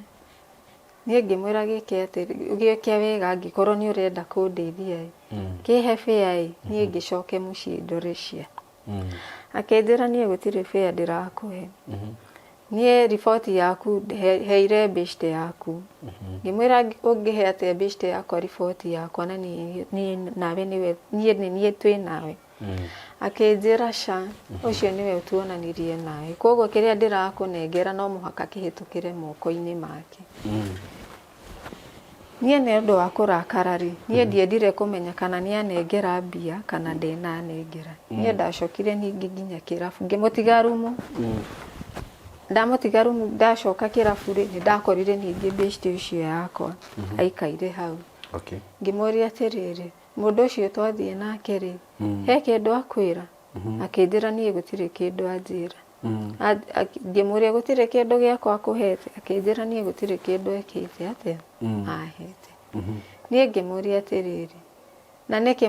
Niĩ ngĩmwĩra gĩke atĩ gĩke wega angĩkorwo nĩ ũrenda kũndeithia ĩ, kĩhe fare ĩ, niĩ ngĩcoke mũciĩ ndore ciana. Akĩnjĩra niĩ gũtirĩ fare ndĩrakũhe. Niĩ riboti yaku heire bĩshte yaku. Ngĩmwĩra ũngĩhe atĩa bĩshte yakwa riboti yakwa na niĩ nawe nĩwe niĩ nĩ niĩ twĩ nawe. Akĩnjĩra ca, ũcio nĩwe tuonanirie nawe. Koguo kĩrĩa ndĩrakũnengera no mũhaka kĩhĩtũkĩre moko-inĩ make. Niĩ nĩ ũndũ wa kũrakara rĩ, niĩ ndiendire kũmenya kana nĩ anengera mbia kana ndenanengera. Niĩ ndacokire ningĩ nginya kĩrabu, ngĩmũtiga rumu. Ndamũtiga rumu ndacoka kĩrabu rĩ, nĩ ndakorire ningĩ bĩshte ũcio yakwa aikaire hau. Okay. Ngĩmũria atĩrĩrĩ, mũndũ ũcio twathiĩ nake rĩ, he kĩndũ akwĩra? Akĩnjĩra niĩ gũtirĩ kĩndũ anjĩra. Ngĩmũria gũtirĩ kĩndũ gĩakwa akũhete? Akĩnjĩra niĩ gũtirĩ kĩndũ ekĩte atĩa, ahete. Niĩ ngĩmũria atĩrĩrĩ, na nĩkĩ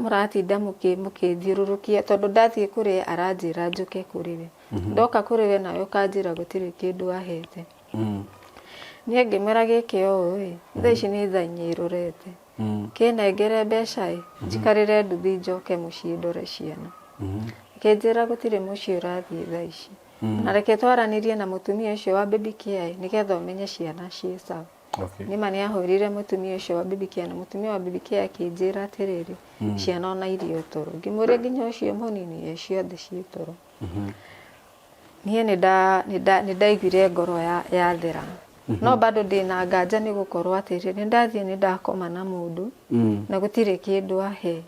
mũratinda mũkĩthiũrũrũkia tondũ ndathiĩ kũrĩ we aranjĩra njũke kũrĩ we. Ndoka kũrĩ we nawe ũkanjĩra gũtirĩ kĩndũ ahete. Niĩ ngĩmwĩra gĩke ũũ ĩ, thaa ici nĩ thaa inya irorete. Kĩnengere mbeca ĩ, njikarĩre nduthi njoke mũciĩ ndore ciana. Akĩnjĩra gũtirĩ mũciĩ ũrathiĩ thaa ici. Na reke twaranĩrie na mũtumia ũcio wa baby care ĩ, nĩgetha ũmenye ciana ciĩ sawa. Okay. Nĩma nĩ ahũrire mũtumia ũcio wa baby care na mũtumia wa baby care akĩnjĩra atĩrĩrĩ, ciana ona irio toro. Ngĩmũria nginya ũcio mũnini, ĩ ciothe ciĩ toro. Niĩ nĩ ndaiguire ngoro yathera. No bado ndĩna nganja nĩ gũkorwo atĩrĩ, nĩ ndathiĩ nĩ ndakoma na mũndũ na gũtirĩ kĩndũ ahe.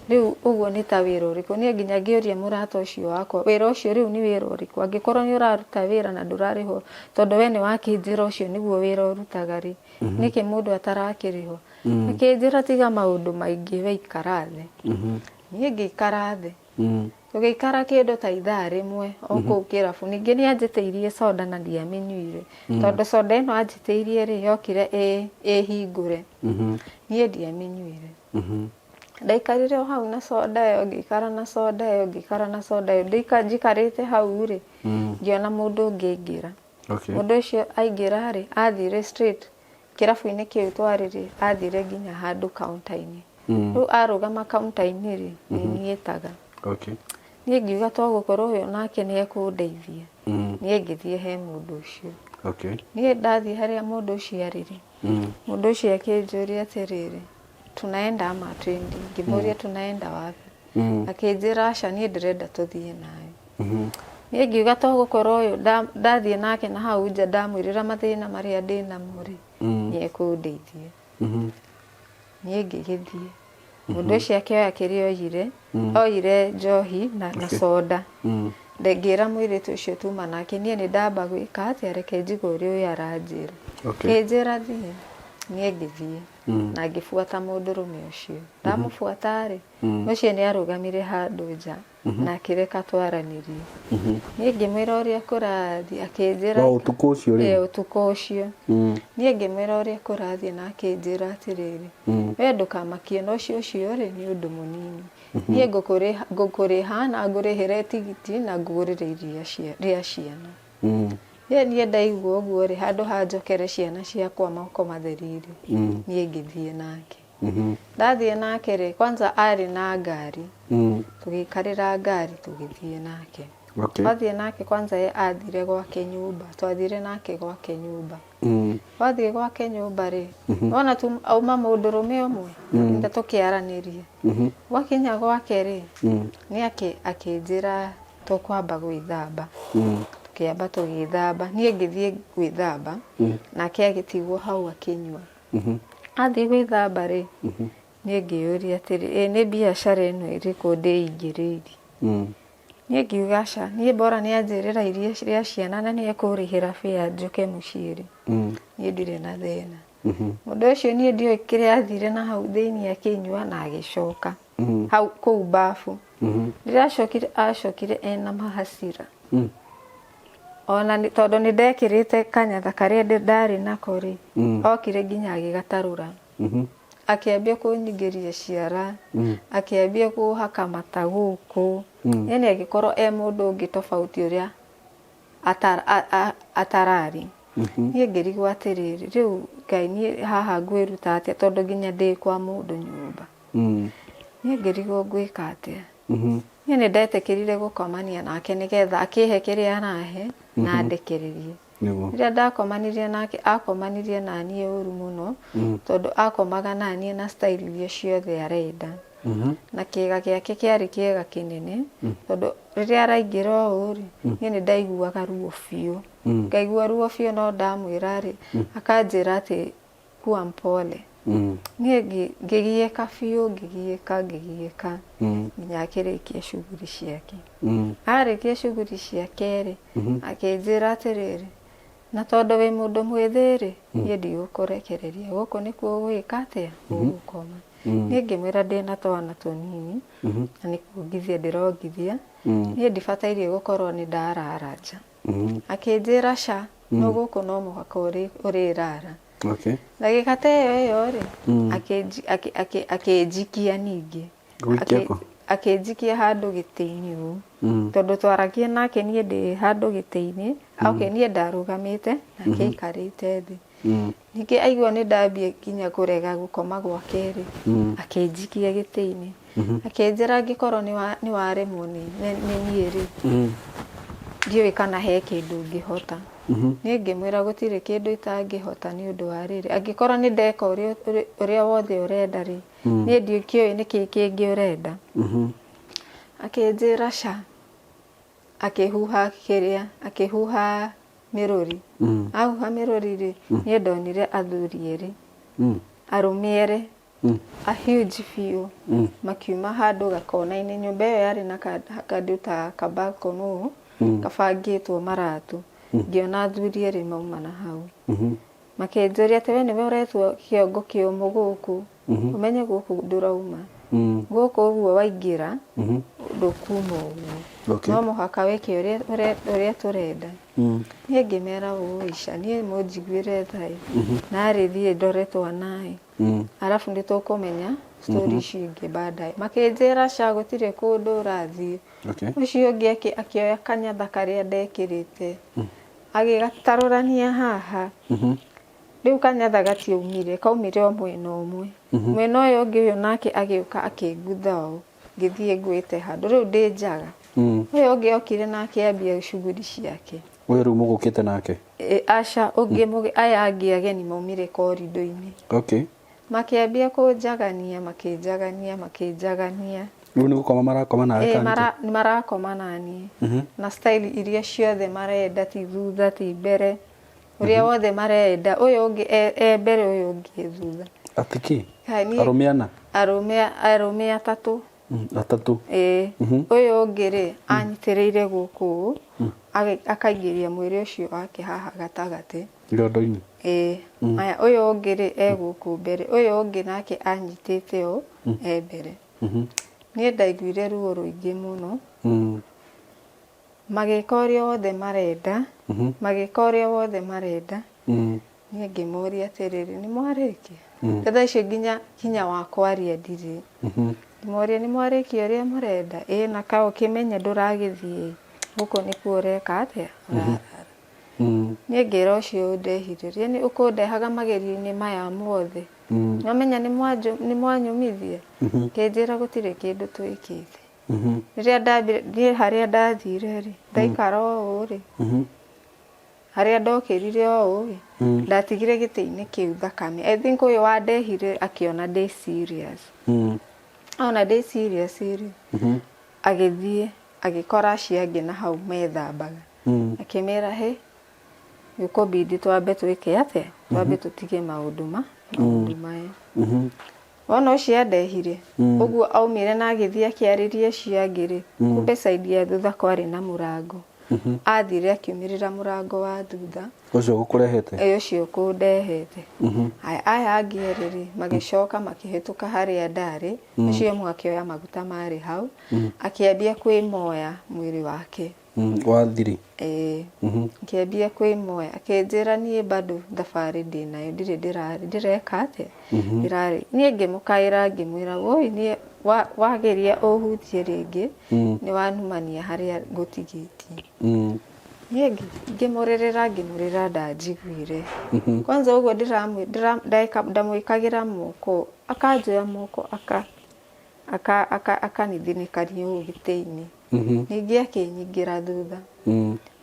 Rĩu ũguo nĩ ta wĩra ũrĩkũ? Niĩ nginya ngĩũria mũrata ũcio wakwa, wĩra ũcio rĩu nĩ wĩra ũrĩkũ? Angĩkorwo nĩ ũraruta wĩra na ndũrarĩhwo, tondũ we nĩ wakĩnjĩra ũcio nĩguo wĩra ũrutaga rĩ, nĩkĩ mũndũ atarakĩrĩhwo? Akĩnjĩra tiga maũndũ maingĩ we ikara thĩ. Niĩ ngĩikara thĩ. Tũgĩikara kĩndũ ta ithaa rĩmwe o kũu kĩrabu. Ningĩ nĩ anjĩtĩirie soda na ndiamĩnyuire. Tondũ soda ĩno anjĩtĩirie rĩ, yokire ĩ hingũre. Niĩ ndiamĩnyuire. Ndaikarire o hau na soda ĩyo, ngĩikara na soda ĩyo, ngĩikara na soda ĩyo. Njikarĩte hau rĩ, ngĩona mũndũ ũngĩ aingĩra. Mũndũ ũcio aingĩra rĩ, athire straight kĩrabu-inĩ kĩu twarĩ rĩ, athire nginya handũ counter-inĩ. Rĩu arũgama counter-inĩ rĩ, nĩ niĩ etaga. Niĩ ngiuga to gũkorwo ũyũ nake nĩ ekũndeithia, niĩ ngĩthiĩ he mũndũ ũcio. Niĩ ndathiĩ harĩa mũndũ ũcio arĩ rĩ, mũndũ ũcio akĩnjũria atĩrĩrĩ, tunaenda ama hatuendi? Ngĩmũria tunaenda wapi? Akĩnjĩra aca niĩ ndĩrenda tũthiĩ nawe. Niĩ ngiuga to gũkorwo ũyũ ndathiĩ nake na hau nja ndamwĩrĩra mathĩna marĩa ndĩnamo rĩ, nĩ ekũndeithia. Niĩ ngĩgĩthiĩ. Mũndũ ũcio akĩoya kĩrĩa oire, oire njohi na soda. Ngĩra mũirĩtu ũcio tuma nake, niĩ nĩ ndamba gwĩka atĩa, reke njigue ũrĩa ũyũ aranjĩra. Akĩnjĩra thiĩ, niĩ ngĩthiĩ na ngĩbuata mũndũrũme ũcio. Ndamũbuata rĩ, ũcio nĩ arũgamire handũ nja na akĩreka twaranĩrie. Niĩ ngĩmwĩra ũrĩa kũrathiĩ, akĩnjĩra O ũtukũ ũcio rĩu? Ĩĩ, ũtukũ ũcio. Niĩ ngĩmwĩra ũrĩa kũrathiĩ na akĩnjĩra atĩrĩrĩ, we ndũkamakie na ũcio ũcio rĩ, nĩ ũndũ mũnini. Niĩ ngũkũrĩha na ngũrĩhĩre tigiti na ngũgũrĩre iria rĩa ciana. Niĩ niĩ ndaigua ũguo rĩ, handũ ha njokere ciana ciakwa moko matheri rĩ, niĩ ngĩthiĩ nake. Ndathiĩ nake rĩ, kwanza arĩ na ngari, tũgĩikarĩra ngari tũgĩthiĩ nake. Twathiĩ nake kwanza ye athire gwake nyũmba, twathire nake gwake nyũmba. Twathiĩ gwake nyũmba rĩ, wona tu auma mũndũrũme ũmwe, nda tũkĩaranĩria. Gwakinya gwake rĩ, nĩ akĩnjĩra tũkwamba gwĩthamba. Tũkĩamba tũgĩthamba, niĩ ngĩthiĩ gwĩthamba, nake agĩtigwo hau akĩnyua. Athiĩ gwĩthamba rĩ, niĩ ngĩyũria atĩrĩ, ĩ nĩ biacara ĩno ĩrĩkũ ndĩingĩrĩirie? Niĩ ngiuga aca, niĩ bora nĩ anjĩrĩra iria rĩa ciana na nĩ ekũrĩhĩra fare njũke mũciĩ rĩ, niĩ ndirĩ na thĩna. Mũndũ ũcio niĩ ndiũĩ kĩrĩa athire na hau thĩiniĩ akĩnyua na agĩcoka hau kũu babu. Rĩrĩa acokire, acokire ena mahasira. Ona tondũ nĩ ndekĩrĩte kanyatha karĩa ndarĩ nako rĩ, okire nginya agĩgatarũra. Akĩambia kũnyingĩria ciara, akĩambia kũhaka mata gũkũ. Yani agĩkorwo e mũndũ ũngĩ tofauti ũrĩa atararĩ. Niĩ ngĩrigwo atĩrĩrĩ, rĩu Ngai niĩ haha ngwĩruta atĩa tondũ nginya ndĩ kwa mũndũ nyũmba. Niĩ ngĩrigwo ngwĩka atĩa. Niĩ nĩ ndetĩkĩrire gũkomania nake nĩgetha akĩhe kĩrĩa arahe na andekererie. Rĩrĩa ndakomanirie nake, akomanirie na niĩ ũru mũno, tondũ akomaga na niĩ na style iria ciothe arenda. Na kĩĩga gĩake kĩarĩ kĩega kĩnene, tondũ rĩrĩa araingĩra ũũ rĩ, niĩ nĩ ndaiguaga ruo biũ. Ngaigua ruo biũ no ndamwĩra rĩ, akanjĩra atĩ kuwa mpole. Niĩ ngĩgiĩka biũ, ngĩgiĩka, ngĩgiĩka, nginya akĩrĩkia shughuli ciake. Arĩkia shughuli ciake rĩ, akĩnjĩra atĩrĩrĩ, na tondũ wĩ mũndũ mwĩthĩ rĩ, niĩ ndigũkũrekereria, gũkũ nĩkuo ũgwĩka atĩa, ũgũkoma. Niĩ ngĩmwĩra ndĩna twana tũnini, na nĩ kuongithia ndĩrongithia, niĩ ndibatairie gũkorwo nĩ ndarara nja. Akĩnjĩra ca, no gũkũ no mũhaka ũrĩrara. Ndagĩka ta ĩyo ĩyo rĩ, akĩnjikia ningĩ. Gũikia kũ? Akĩnjikia handũ gĩtĩ-inĩ ũũ. Tondũ twaragia nake niĩ ndĩ handũ gĩtĩ-inĩ, okay niĩ ndarũgamĩte nake aikarĩte thĩ. Ningĩ aigua nĩ ndambia nginya kũrega gũkoma gwake rĩ, akĩnjikia gĩtĩ-inĩ. Akĩnjĩra angĩkorwo nĩ waremwo nĩ niĩ rĩ, ndiũĩ kana he kĩndũ ũngĩhota. Niĩ ngĩmwĩra gũtirĩ kĩndũ itangĩhota nĩ ũndũ wa rĩrĩ, angĩkorwo nĩ ndeka ũrĩa wothe ũrenda rĩ, niĩ ndikĩũĩ nĩkĩ kĩngĩ ũrenda. Akĩnjĩra ca, akĩhuha kĩrĩa, akĩhuha mĩrũri. Ahuha mĩrũri rĩ, niĩ ndonire athuri erĩ, arũme erĩ, a huge biũ, makiuma handũ gakona-inĩ. Nyũmba ĩyo yarĩ na kandũ ta ka balcony ũũ, kabangĩtwo maratũ. Ngĩona athuri erĩ mauma na hau. Makĩnjũria atĩ we nĩwe ũretwo kĩongo kĩũmũ gũkũ, ũmenye gũkũ ndũrauma. Gũkũ ũguo waingĩra, ndũkuma ũguo. Okay. No mũhaka wĩke ũrĩa tũrenda. Niĩ ngĩmera ũũ ica, niĩ mũnjiguĩre tha ĩ, narĩ thiĩ ndore twana ĩ, arabu nĩ tũkũmenya story ici ingĩ baadaye. Makĩnjĩra ca gũtirĩ kũndũ ũrathiĩ. Okay. Ũcio ũngĩ akĩoya kanyatha karĩa ndekĩrĩte, agĩgatarũrania haha. Rĩu kanyatha gatiaumire, kaumire o mwena ũmwe. Mwena ũyũ ũngĩ ũyũ nake agĩũka akĩngutha ũũ, ngĩthiĩ ngwĩte handũ, rĩu ndĩ njaga. Ũyũ ũngĩ okire na akĩambia shughuli ciake. Ũyũ rĩu mũgũkĩte nake? E, aca, ũngĩ aya angĩ ageni maumire korindo-inĩ. Okay. Makĩambia kũnjagania, makĩnjagania, makĩnjagania. Rĩu nĩ gũkoma marakoma nawe Ĩ, kana nĩkĩ? marakoma naniĩ. Na style iria ciothe marenda, ti thutha ti mbere, ũrĩa wothe marenda. Ũyũ ũngĩ e mbere, ũyũ ũngĩ e thutha. Atĩ kĩ? Kaĩ niĩ- Arũme ana? Arũme atatũ. Atatũ. Ĩĩ. Ũyũ ũngĩ rĩ, anyitĩrĩire gũkũ ũũ, akaingĩria mwĩrĩ ũcio wake haha gatagatĩ. Irondo-inĩ? Ĩĩ. Aya, ũyũ ũngĩ rĩ, e gũkũ mbere. Ũyũ ũngĩ nake anyitĩte ũũ, e mbere. Niĩ ndaiguire ruo rũingĩ mũno. Magĩka ũrĩa wothe marenda, magĩka ũrĩa wothe marenda. Niĩ ngĩmũria atĩrĩrĩ, nĩ mwarĩkia? Ta thaa icio nginya hinya wa kwaria ndirĩ. Ngĩmoria nĩ mwarĩkia ũrĩa mũrenda? Ĩĩ na kaĩ ũkĩmenye ndũragĩthiĩ gũkũ nĩkuo ũreka atĩa? Ũrarara. Niĩ ngĩra ũcio ũndehire, nĩ ũkũndehaga magerio-inĩ maya mothe. Nĩwamenya nĩ mwanyũmithia? Akĩnjĩra gũtirĩ kĩndũ twĩkĩte. Rĩrĩa ndambire, niĩ harĩa ndathire rĩ, ndaikara ũũ rĩ, harĩa ndokĩrire o ũũ rĩ, ndatigire gĩtĩ-inĩ kĩu thakame. I think ũyũ wandehire akĩona ndĩ serious. Ona ndĩ serious rĩ, agĩthiĩ agĩkora acio angĩ na hau methambaga. Akĩmera he, gũkũbidi twambe twĩke atĩa? Twambe tũtige maũndũ maũndũ maya. Wona ũcio andehire, ũguo aumire na agĩthiĩ akĩarĩria acio angĩ rĩ, kumbe side ya thutha kwarĩ na mũrango. Athire akiumĩrĩra mũrango wa thutha. Ũcio ũgũkũrehete? Ĩ, ũcio ũkũndehete. Aya, aya angĩ erĩ rĩ, magĩcoka makĩhĩtũka harĩa ndarĩ, ũcio ũmwe akĩoya maguta marĩ hau, akĩambia kwĩmoya mwĩrĩ wake. Wa thiri? Ĩĩ. Akĩambia kwĩmoya, akĩnjĩra niĩ bado thabarĩ ndĩnayo ndirĩ ndĩreka atĩa? Ndĩrarĩ. Niĩ ngĩmũkaĩra ngĩmwĩra woi niĩ wageria ũhutie rĩngĩ nĩ wanumania harĩa ngũtigĩtie. Niĩ ngĩmũrĩrĩra ngĩmũrĩra ndanjiguire. Kwanza ũguo ndamwĩkagĩra moko, akanjoya moko akanithinĩkania ũũ gĩtĩ-inĩ. Ningĩ akĩnyingĩra thutha.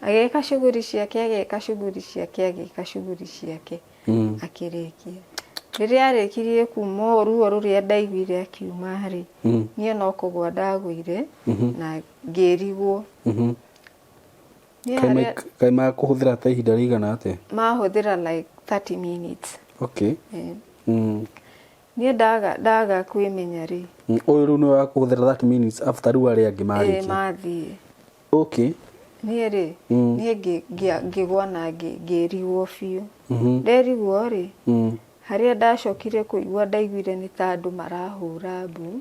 Agĩka shughuli ciake, agĩka shughuli ciake, agĩka shughuli ciake, akĩrĩkia. Rĩrĩa arĩkirie kuma ruo rũrĩa ndaiguire akiuma rĩ, niĩ no kũgwa ndagũire na ngĩrigwo. Niĩ harĩa Kaĩ makũhũthĩra ta ihinda rĩigana atĩa? Mahũthĩra like 30 minutes. Okay. Niĩ ndaga kwĩmenya rĩ. Ũyũ rĩu nĩwe wakũhũthĩra 30 minutes after rĩu arĩa angĩ marĩkia. Ĩĩ mathiĩ. Okay. Niĩ rĩ, niĩ ngĩgwa na ngĩrigwo biũ. Nderigwo rĩ, harĩa ndacokire kũigua ndaiguire nĩ ta andũ marahũra mbu,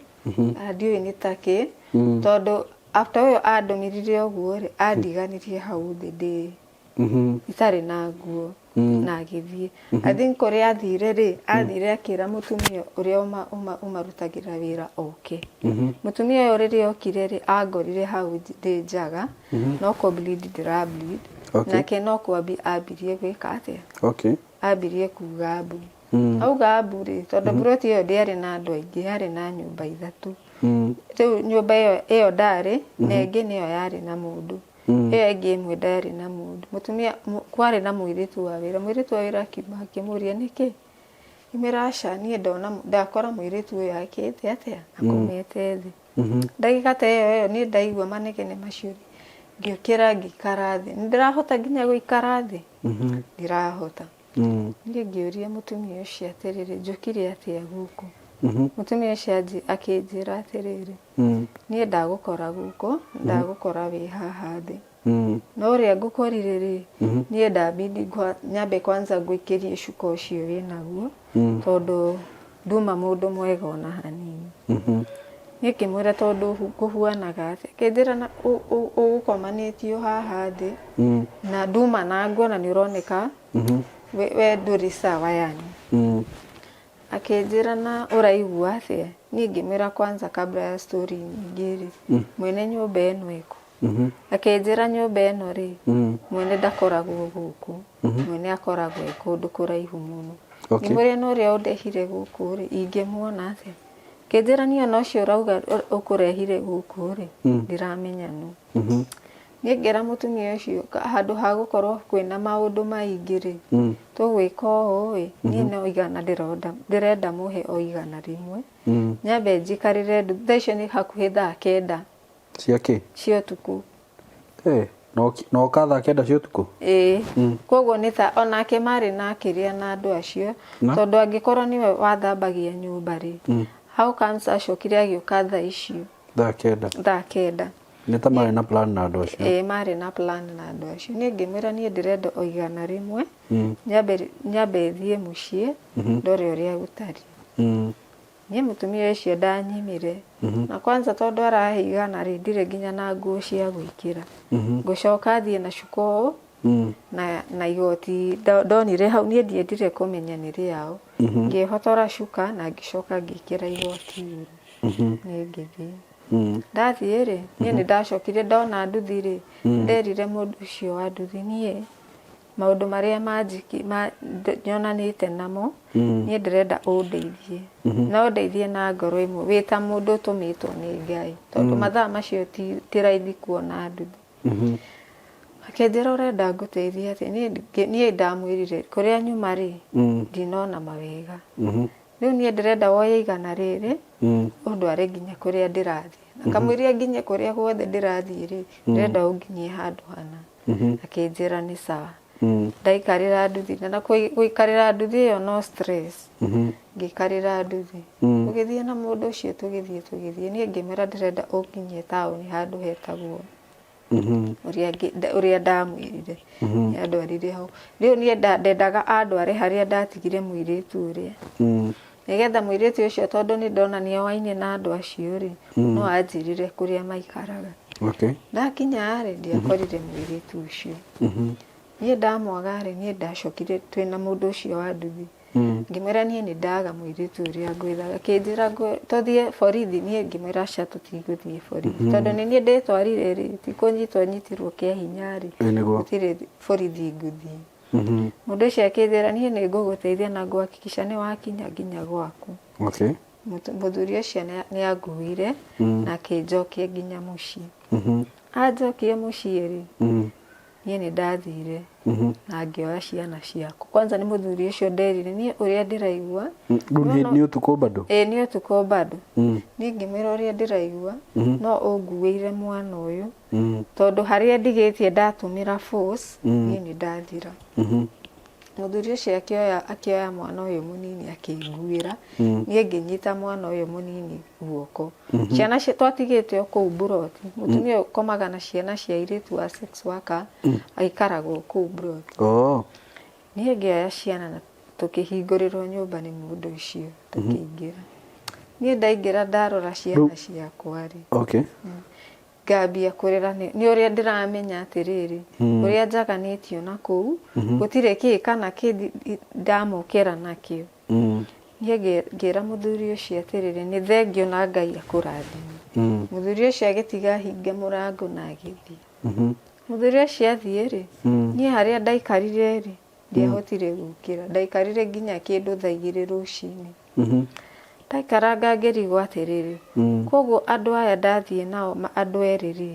na ndiũĩ nĩ ta kĩ, tondũ after ũyũ andũmĩrire ũguo rĩ, andiganirie hau thĩ ndĩ itarĩ na nguo na agĩthiĩ. I think kũrĩa athire rĩ, athire akĩra mũtumia ũrĩa ũmarutagĩra wĩra oke. Mũtumia ũyũ rĩrĩa okire rĩ, angorire hau ndĩ njaga, no kũ bleed ndĩra bleed. Okay. Nake no kwambia ambirie gwĩka atĩa? Okay. Ambirie kuga mbu. Auga mbu rĩ, tondũ plot ĩyo ndĩarĩ na andũ aingĩ, yarĩ na nyũmba ithatũ. Rĩu nyũmba ĩyo ndarĩ, na ĩngĩ nĩyo yarĩ na mũndũ. Ĩyo ĩngĩ ĩmwe ndarĩ na mũndũ. Mũtumia, kwarĩ na mũirĩtu wa wĩra. Mũirĩtu wa wĩra akiuma akĩmũria nĩkĩ? Ngĩmwĩra aca niĩ ndona ndakora mũirĩtu ũyũ akĩte atĩa? Akomete thĩ. Ndagĩka ta ĩyo ĩyo niĩ ndaigua manegene macio rĩ, Ngĩũkĩra ngĩikara thĩ. Nĩ ndĩrahota nginya gũikara thĩ? Ndirahota. Niĩ ngĩũria mũtumia ũcio atĩrĩrĩ, njũkire atĩa gũkũ? Mũtumia ũcio akĩnjĩra atĩrĩrĩ, niĩ ndagũkora gũkũ, ndagũkora wĩ haha thĩ. No ũrĩa ngũkorire rĩ, niĩ ndambindi nyambe kwanza ngũikĩrie cuka ũcio wĩ naguo, tondũ nduma mũndũ mwega ona hanini. Niĩ ngĩmwĩra tondũ ngũhuanaga atĩa, akĩnjĩra ũgũkomanĩtio haha thĩ, na nduma na nguo na nĩ ũroneka we ndũrĩ sawa yani. Akĩnjĩra na ũraigua atĩa, niĩ ngĩmwĩra kwanza kabla ya story nyingĩ rĩ, mwene nyũmba ĩno ĩkũ? Akĩnjĩra nyũmba ĩno rĩ, mwene ndakoragwo gũkũ, mwene akoragwo e kũndũ kũraihu mũno. Ngĩmũria na ũrĩa ũndehire gũkũ rĩ, ingĩmuona atĩa? Akĩnjĩra niĩ ona ũcio ũrauga ũkũrehire gũkũ rĩ, ndiramenya nũ. Niĩ ngĩra mũtumia ũcio handũ ha gũkorwo kwĩna maũndũ maingĩ rĩ, tũgwĩka ũũ ĩ, niĩ no igana ndĩrenda mũhe o 100. Nyambe njikarĩre thaa icio nĩ hakuhĩ thaa 9. Cia kĩ? Cia ũtukũ. Eh, na ũka thaa 9 cia ũtukũ? Ĩĩ. Koguo nĩ ta onake marĩ na kĩrĩa na andũ acio tondũ angĩkorwo nĩwe wathambagia nyũmba rĩ, how comes acokire agĩũka thaa icio? Thaa 9. Thaa 9. Nĩ ta marĩ na plan na andũ acio. Ĩĩ marĩ na plan na andũ acio. Niĩ ngĩmwĩra niĩ ndĩrenda o 100 nyambe thiĩ mũciĩ ndore ũrĩa gũtariĩ. Niĩ mũtumia ũcio ndanyimire. Na kwanza tondũ arahe 100 rĩ, ndirĩ nginya na nguo cia gwĩkĩra. Ngũcoka thiĩ na cuka ũũ na igoti ndonire hau, niĩ ndiendire kũmenya nĩ rĩaũ. Ngĩhotora cuka na ngĩcoka ngĩkĩra igoti igũrũ. Niĩ ngĩthiĩ. Ndathiĩ rĩ, niĩ nĩ ndacokire ndona nduthi rĩ, nderire mũndũ ũcio wa nduthi niĩ maũndũ marĩa nyonanĩte namo, niĩ ndĩrenda ũndeithie. Na ũndeithie na ngoro ĩmwe, wĩ ta mũndũ ũtũmĩtwo nĩ Ngai. Tondũ mathaa macio ti raithi kuona nduthi. Akĩnjĩra ũrenda ngũteithie atĩa? Niĩ ndamwĩrire kũrĩa nyuma rĩ, ndinona mawega. Rĩu niĩ ndĩrenda woye 100 rĩrĩ, ũndware nginya kũrĩa ndĩrathiĩ. Na kamũira nginye kũrĩa guothe ndĩrathiĩ rĩ, ndĩrenda ũnginyie handũ hana. Akĩnjĩra nĩ sawa. Ndaikarĩra nduthi, na gũikarĩra nduthi ĩyo no stress. Ngĩikarĩra nduthi. Tũgĩthiĩ na mũndũ ũcio tũgĩthiĩ tũgĩthiĩ, niĩ ngĩmwĩra ndĩrenda ũnginyie taũni handũ hetagwo ũrĩa ndamwĩrire. Nĩ andwarire hau. Rĩu niĩ ndendaga andware harĩa ndatigire mũirĩtu ũrĩa. Nĩgetha mũirĩtu ũcio tondũ nĩ ndona nĩ oaine na andũ acio rĩ, no anjĩrire kũrĩa maikaraga. Ndakinya rĩ, ndiakorire mũirĩtu ũcio. Niĩ ndamwaga rĩ, niĩ ndacokire twĩna mũndũ ũcio wa nduthi. Ngĩmwĩra niĩ nĩ ndaga mũirĩtu ũrĩa ngwethaga. Akĩnjĩra tũthiĩ borithi, niĩ ngĩmwĩra aca tũtigũthiĩ borithi. Tondũ nĩ niĩ ndĩtwarire rĩ, ti kũnyitwo nyitirwo kĩa hinya rĩ, gũtirĩ borithi ngũthiĩ. Mũndũ ũcio akĩnjĩra niĩ nĩ ngũgũteithia na ngũhakikisha nĩ wakinya nginya gwaku. Mũthuri ũcio nĩ anguire na akĩnjokia nginya mũciĩ. Anjokia mũciĩ rĩ, niĩ nĩ ndathire na ngĩoya ciana ciakwa. Kwanza nĩ mũthuri ũcio nderire niĩ ũrĩa ndĩraigua. Rĩu nĩ ũtukũ bado? Ĩĩ nĩ ũtukũ bado. Niĩ ngĩmwĩra ũrĩa ndĩraigua, no ũnguĩire mwana ũyũ. Tondũ harĩa ndigĩtie ndatũmĩra force, niĩ nĩ ndathira. Mũthuri ũcio akĩoya mwana ũyũ mũnini akĩnguĩra, niĩ ngĩnyita mwana ũyũ mũnini guoko. Ciana twatigĩte o kũu mburoti, mũtumia ũyũ ũkomaga na ciana cia airĩtu a sex worker, aikaragwo kũu mburoti. Niĩ ngĩoya ciana na tũkĩhingũrĩrwo nyũmba nĩ mũndũ ũcio, tũkĩingĩra. Niĩ ndaingĩra ndarora ciana ciakwa rĩ, ngambia kũrĩra nĩ ũrĩa ndĩramenya atĩrĩrĩ, ũrĩa njaganĩtio na kũu, gũtirĩ kĩ kana kĩ ndamũkĩra nakĩo. Niĩ ngĩra mũthuri ũcio atĩrĩrĩ, nĩ thengio na Ngai akũrathime. Mũthuri ũcio agĩtiga ahinga mũrango na agĩthiĩ. Mũthuri ũcio athiĩ rĩ, niĩ harĩa ndaikarire rĩ, ndiahotire gũkĩra. Ndaikarire nginya kĩndũ thaa 2 rũcinĩ. Ndaikaranga ngĩrigwo atĩrĩrĩ, koguo andũ aya ndathiĩ nao andũ erĩ rĩ,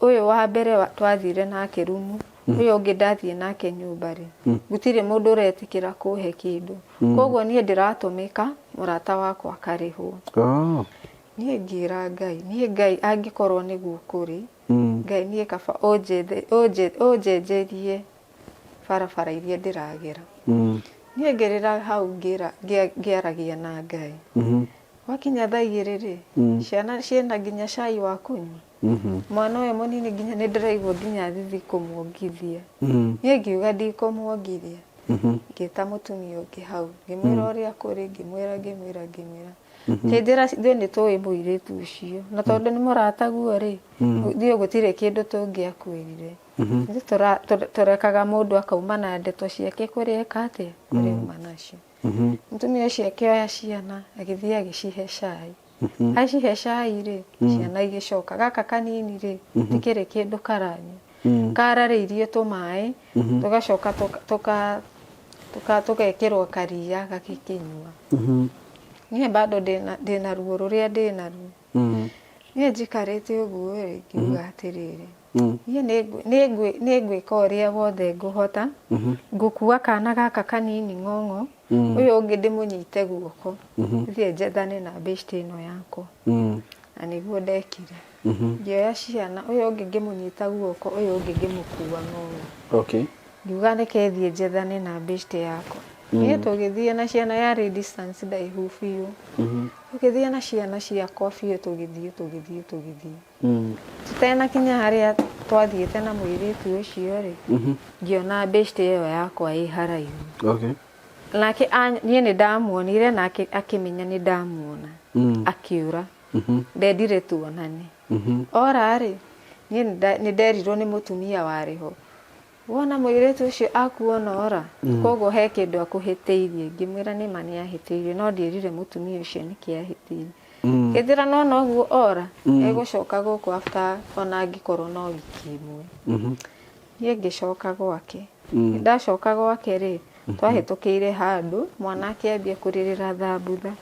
ũyũ wa mbere twathire nake rumu, ũyũ ũngĩ ndathiĩ nake nyũmba rĩ, gũtirĩ mũndũ ũretĩkĩra kũhe kĩndũ. Koguo niĩ ndĩratũmĩka mũrata wakwa akarĩhwo. Niĩ ngĩra Ngai, niĩ Ngai angĩkorwo nĩguo kũrĩ, Ngai niĩ kaba ũnjenjerie barabara iria ndĩragera. Niĩ ngĩrĩra hau ngĩaragia na Ngai. Gwakinya thaa 2 rĩ, ciana ciĩna nginya cai wa kũnyua. Mwana ũyũ mũnini nginya nĩ ndĩraigua nginya thithi kũmuongithia. Niĩ ngiuga ndikũmuongithia. Ngĩta mũtumia ũngĩ hau, ngĩmwĩra ũrĩa kũrĩ, ngĩmwĩra ngĩmwĩra ngĩmwĩra. Kĩnjĩra ithuĩ nĩ tũĩ mũirĩtu ũcio, na tondũ nĩ mũrataguo rĩ, ithuĩ gũtirĩ kĩndũ tũngĩakwĩrire. Ithuĩ tũrekaga mũndũ akauma na ndeto ciake kũrĩa eka atĩa, kũrĩa auma nacio. Mũtumia ũcio akĩoya ciana, agĩthiĩ agĩcihe cai. Acihe cai rĩ, ciana igĩcoka. Gaka kanini rĩ, tikĩrĩ kĩndũ karanyua. Kararĩirie tũmaĩ, tũgacoka tũgekĩrwo karia gagĩkĩnyua. Niĩ bado ndĩna ruo rũrĩa ndĩnaruo. Niĩ njikarĩte ũguo rĩ, ngiuga atĩrĩrĩ, niĩ nĩ ngwĩka ũrĩa wothe ngũhota, ngũkua kana gaka kanini ng'ong'o, ũyũ ũngĩ ndĩmũnyite guoko, thiĩ njethane na bĩctĩ ĩno yakwa. Na nĩguo ndekire. Ngĩoya ciana, ũyũ ũngĩ ngĩmũnyita guoko, ũyũ ũngĩ ngĩmũkua ng'ong'o. Ngiuga reke thiĩ njethane na bĩctĩ yakwa. Niĩ tũgĩthiĩ na ciana yarĩ distance ndaihu biũ. Tũgĩthiĩ na ciana ciakwa biũ tũgĩthiĩ tũgĩthiĩ tũgĩthiĩ. Tũtenakinya harĩa twathiĩte na mũirĩtu ũcio rĩ, ngĩona bĩctĩ ĩyo yakwa ĩ haraihu. Nake niĩ nĩ ndamuonire nake akĩmenya nĩ ndamuona. Akĩũra. Ndendire tuonane. Ora rĩ, niĩ nĩ nderirwo nĩ mũtumia warĩ ho. Wona mũirĩtu ũcio akuona ora, koguo he kĩndũ akũhĩtĩirie. Ngĩmwĩra nĩma nĩ ahĩtĩirie, no ndierire mũtumia ũcio nĩkĩ ahĩtĩirie. Ngĩnjĩra nĩwona ũguo ora, egũcoka gũkũ after ona angĩkorwo no wiki ĩmwe. Niĩ ngĩcoka gwake. Ndacoka gwake rĩ, twahĩtũkĩire handũ, mwana akĩambia kũrĩrĩra thambutha,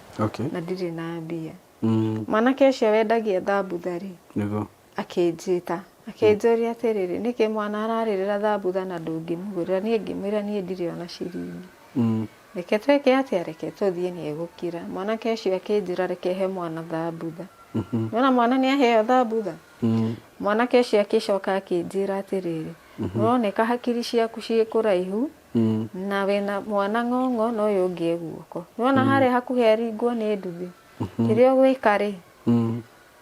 na ndirĩ na mbia. Mwanake ũcio wendagia thambutha rĩ, akĩnjĩta, akĩnjũria atĩrĩrĩ, nĩkĩ mwana ararĩrĩra thambutha na ndũngĩmũgũrĩra? Niĩ ngĩmwĩra niĩ ndirĩ ona ciringi. Reke twĩke atĩa, reke tũthiĩ nĩ egũkira. Mwanake ũcio akĩnjĩra reke he mwana thambutha. Nĩwona mwana nĩ aheo thambutha? Mwanake ũcio agĩcoka akĩnjĩra atĩrĩrĩ, ũroneka hakiri ciaku ciĩ kũraihu, na wĩna mwana ng'ong'o na ũyũ ũngĩ e guoko. Nĩwona harĩa hakuhĩ aringwo nĩ nduthi? Kĩrĩa ũgwĩka rĩ,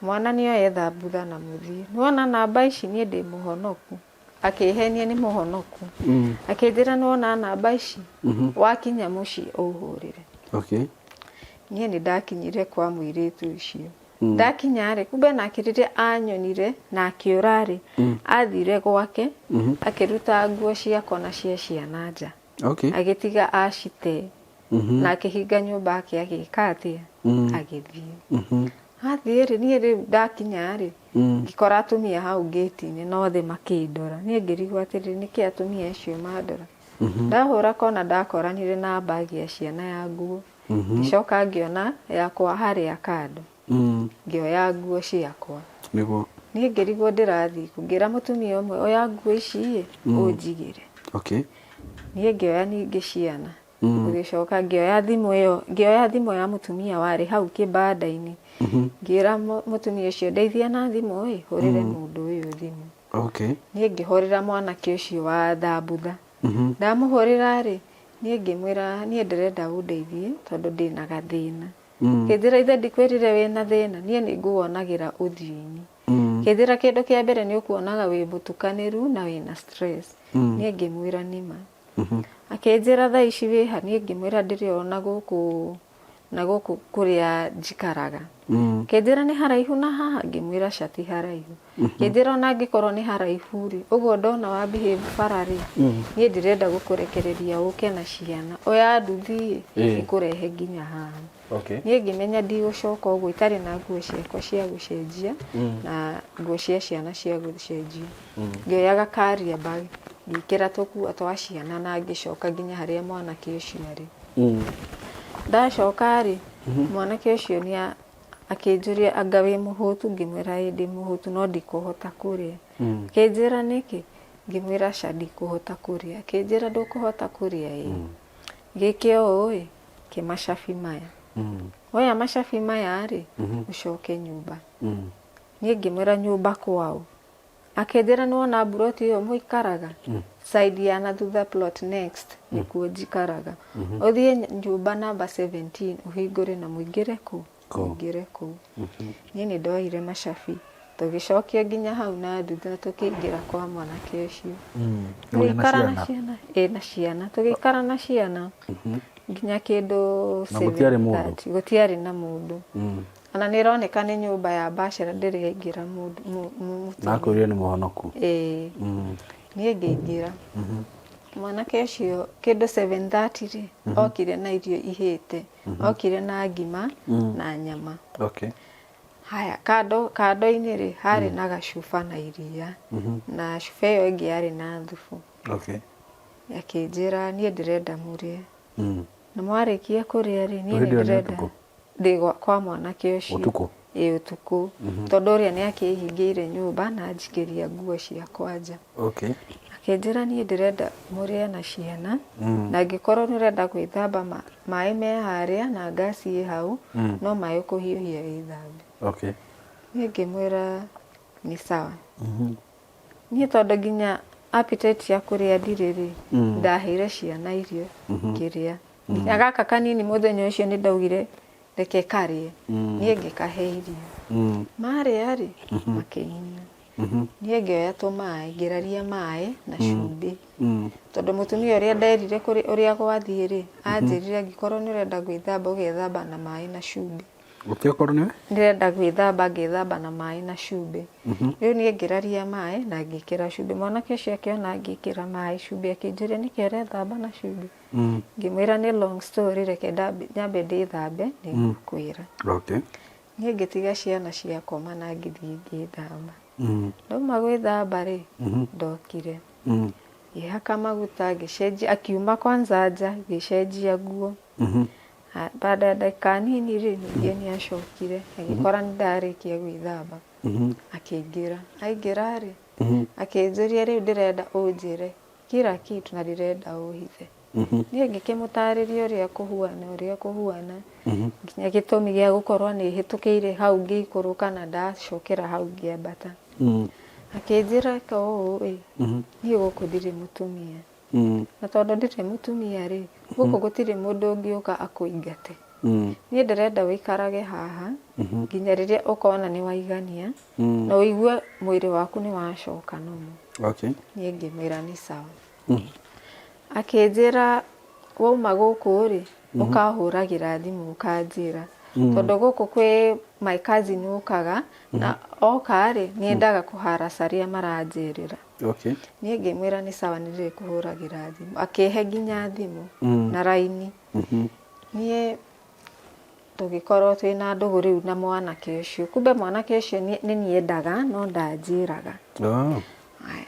mwana nĩ oye thambutha na mũthiĩ. Nĩwona namba ici niĩ ndĩ mũhonoku. Akĩhenia nĩ mũhonoku. Akĩnjĩra nĩwona namba ici, wakinya mũciĩ ũhũrĩre. Niĩ nĩ ndakinyire kwa mũirĩtu ũcio. Ndakinya rĩ, kumbe nake rĩrĩa anyonire na akĩũra rĩ, athire gwake, akĩruta nguo ciakwa na cia ciana nja. Agĩtiga acite. Na akĩhinga nyũmba yake agĩka atĩa? Agĩthiĩ. Athiĩ rĩ, niĩ rĩu ndakinya rĩ, ngĩkora atumia hau ngĩti-inĩ na othe makĩndora. Niĩ ngĩrigwo atĩrĩrĩ, nĩkĩ atumia acio mandora? Ndahũra kona ndakoranire na bag ya ciana ya nguo. Ngĩcoka ngĩona yakwa harĩa kando. Ngĩoya nguo ciakwa. Niĩ ngĩrigwo ndĩrathiĩ kũ, ngĩra mũtumia ũmwe oya nguo ici ĩ, ũnjigĩre. Niĩ ngĩoya ningĩ ciana. Ngĩcoka ngĩoya thimũ ĩyo, ngĩoya thimũ ya mũtumia warĩ hau kĩbanda-inĩ. Ngĩra mũtumia ũcio ndeithia na thimũ ĩ, hũrĩre mũndũ ũyũ thimũ. Niĩ ngĩhũrĩra mwanake ũcio wa thambutha. Ndamũhũrĩra rĩ, niĩ ngĩmwĩra niĩ ndĩrenda ũndeithie tondũ ndĩna gathĩna. Akĩnjĩra ithe ndikwĩrire wĩna thĩna, niĩ nĩ ngũwonagĩra ũthiũ-inĩ. Akĩnjĩra kĩndũ kĩa mbere nĩ ũkuonaga wĩ mũtukanĩru na wĩna stress. Niĩ ngĩmwĩra nĩma. Akĩnjĩra thaa ici wĩha, niĩ ngĩmwĩra ndĩrĩ o na gũkũ na gũkũ kũrĩa njikaraga. Akĩnjĩra nĩ haraihu na haha, ngĩmwĩra ca ti haraihu. Akĩnjĩra ona angĩkorwo nĩ haraihu rĩ, ũguo ndona wa behave bara rĩ, niĩ ndirenda gũkũrekereria ũke na ciana, oya nduthi ĩ, ĩkũrehe nginya haha. Niĩ ngĩmenya ndigũcoka ũguo itarĩ na nguo ciakwa cia gũcenjia na nguo cia ciana cia gũcenjia. Ngĩoya ga carrier bag ngĩkĩra tũkuo twa ciana na ngĩcoka nginya harĩa mwanake ũcio arĩ. Ndacoka rĩ, mwanake ũcio nĩ akĩnjũria anga wĩ mũhũtu, ngĩmwĩra ĩĩ ndĩ mũhũtu no ndikũhota kũrĩa. Akĩnjĩra nĩkĩ, ngĩmwĩra aca ndikũhota kũrĩa. Akĩnjĩra ndũkũhota kũrĩa ĩĩ. Gĩke ũũ ĩ, kĩ macabi maya. Woya macabi maya rĩ, ũcoke nyũmba. Niĩ ngĩmwĩra nyũmba kwaũ. Akĩnjĩra nĩwona mburoti ĩyo mũikaraga side ya na thutha plot next nĩkuo njikaraga, ũthiĩ nyũmba namba 17 ũhingũre na mũingĩre kũu. Kũu. Mũingĩre kũu. Niĩ nĩ ndoire macabi, tũgĩcokia nginya hau na thutha, tũkĩingĩra kwa mwanake ũcio. Ũrĩa na Tũgĩikara na ciana? ciana, ĩ, na ciana, tũgĩikara na ciana nginya kĩndũ Na gũtiarĩ mũndũ? 7:30. Gũtiarĩ na mũndũ. Ona nĩ ĩroneka nĩ nyũmba ya bachelor, ndĩrĩ yaingĩra mũndũ mũtumia. Na akwĩrire nĩ mũhonoku? Ĩĩ. Niĩ ngĩingĩra. Mwanake ũcio kĩndũ 7:30 rĩ, okire na irio ihĩte. Okire na ngima na nyama. Haya, kando kando-inĩ rĩ, harĩ na gacuba na iria, na cuba ĩyo ĩngĩ yarĩ na thubu. Akĩnjĩra niĩ ndĩrenda mũrĩe. Na mwarĩkia kũrĩa rĩ, niĩ Hĩndĩ nĩ ĩyo nĩ ndĩrenda ũtukũ? Ndĩ kwa mwanake ũcio. Ũtukũ? Ĩ, ũtukũ. Tondũ ũrĩa nĩ akĩhingĩire nyũmba na anjikĩria nguo ciakwa nja. Akĩnjĩra niĩ ndĩrenda mũrĩe na ciana, na angĩkorwo nĩ ũrenda gwĩthamba maĩ me harĩa na ngasi ĩ hau, no maĩ ũkũhiũhia wĩthambe. Niĩ ngĩmwĩra nĩ sawa. Niĩ tondũ nginya appetite ya kũrĩa ndirĩ rĩ, ndaheire ciana irio ngĩrĩa. Nginya gaka kanini mũthenya ũcio nĩ ndaugire reke karĩe, niĩ ngĩkahe irio. Marĩa rĩ, makĩnyua. Niĩ ngĩoya tũmaĩ, ngĩraria maĩ na cumbĩ. Tondũ mũtumia ũrĩa nderire kũrĩ ũrĩa gwathiĩ rĩ, anjĩrire angĩkorwo nĩ ũrenda gwĩthamba ũgethamba na maĩ na cumbĩ. Ũkĩokorwo nĩwe? Ndĩrenda gwĩthamba ngĩthamba na maĩ na cumbĩ. Rĩu niĩ ngĩraria maĩ na ngĩkĩra cumbĩ. Mwanake ũcio akĩona ngĩkĩra maĩ cumbĩ akĩnjũria nĩkĩ ũrethamba na cumbĩ. Ngĩmwĩra nĩ long story, reke nyambe ndĩthambe nĩ ngũkwĩra. Niĩ ngĩtiga ciana ciakoma na ngĩthiĩ ngĩthamba. Ndauma gwĩthamba rĩ, ndokire. Ngĩhaka maguta, ngĩcenjia, akiuma kwanza nja, ngĩcenjia nguo. Baada ya ndagĩka nini rĩ, ningĩ nĩ acokire, agĩkora nĩ ndarĩkia gwĩthamba. Akĩingĩra. Aingĩra rĩ, akĩnjũria rĩu ndĩrenda ũnjĩre kila kitu na ndĩrenda ũhithe. Niĩ ngĩkĩmũtarĩria ũrĩa kũhuana, ũrĩa kũhuana, nginya gĩtũmi gĩa gũkorwo nĩ hĩtũkĩire hau ngĩikũrũka na ndacokera hau ngĩambata. Akĩnjĩra eka ũũ ĩ, niĩ gũkũ ndirĩ mũtumia. Na tondũ ndirĩ mũtumia rĩ, gũkũ gũtirĩ mũndũ ũngĩũka akũingate. Niĩ ndĩrenda ũikarage haha nginya rĩrĩa ũkona nĩ waigania na ũigue mwĩrĩ waku nĩ wacoka normal. Niĩ ngĩmwĩra nĩ sawa. Akĩnjĩra wauma gũkũ rĩ, ũkahũragĩra thimũ ũkanjĩra. Tondũ gũkũ kwĩ my cousin ũkaga na oka rĩ, nĩ endaga kũharaca arĩa maranjĩrĩra. Niĩ ngĩmwĩra nĩ sawa, nĩ ndĩrĩkũhũragĩra thimũ. Akĩhe nginya thimũ na raini. Niĩ tũgĩkorwo twĩna ndũgũ rĩu na mwanake ũcio. Kumbe mwanake ũcio nĩ niendaga no ndanjĩraga.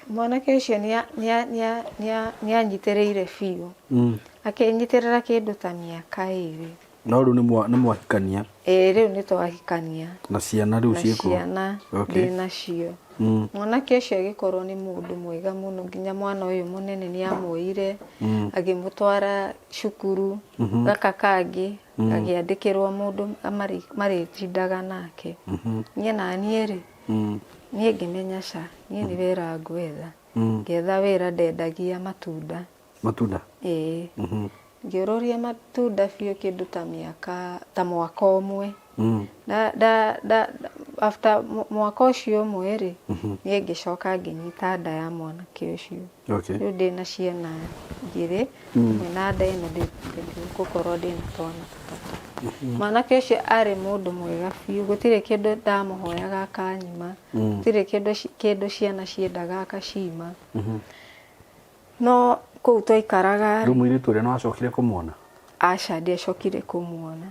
Mwanake ũcio nĩ anyitĩrĩire biũ. Akĩnyitĩrĩra kĩndũ ta mĩaka 2. No rĩu nĩ mwahikania? Ĩĩ, rĩu nĩ twahikania. Na ciana rĩu Na ciĩkuo? ciana ndĩ nacio. Mwanake ũcio agĩkorwo nĩ mũndũ mwega mũno, nginya mwana ũyũ mũnene nĩ amuoire, agĩmũtwara cukuru, gaka kangĩ agĩandĩkĩrwo mũndũ marĩtindaga nake. Niĩ na niĩ rĩ, niĩ ngĩmenya ca, niĩ nĩ wĩra ngwetha. Ngĩetha wĩra ndendagia matunda. Matunda? Ĩĩ. Ngĩũrũria matunda biũ kĩndũ ta mĩaka, ta mwaka ũmwe. After mwaka ũcio ũmwe rĩ, niĩ ngĩcoka ngĩnyita nda ya mwanake ũcio. Rĩu ndĩna ciana 2, ĩmwe na nda ĩno ndĩgũkorwo ndĩna twana tũtatũ. Mwanake ũcio arĩ mũndũ mwega biũ, gũtirĩ kĩndũ ndamũhoyaga akanyima, gũtirĩ kĩndũ ciana ciendaga akacima. No kũu twaikaraga Rĩu mũirĩtu ũrĩa nĩ wacokire kũmuona? Aca, ndiacokire kũmuona.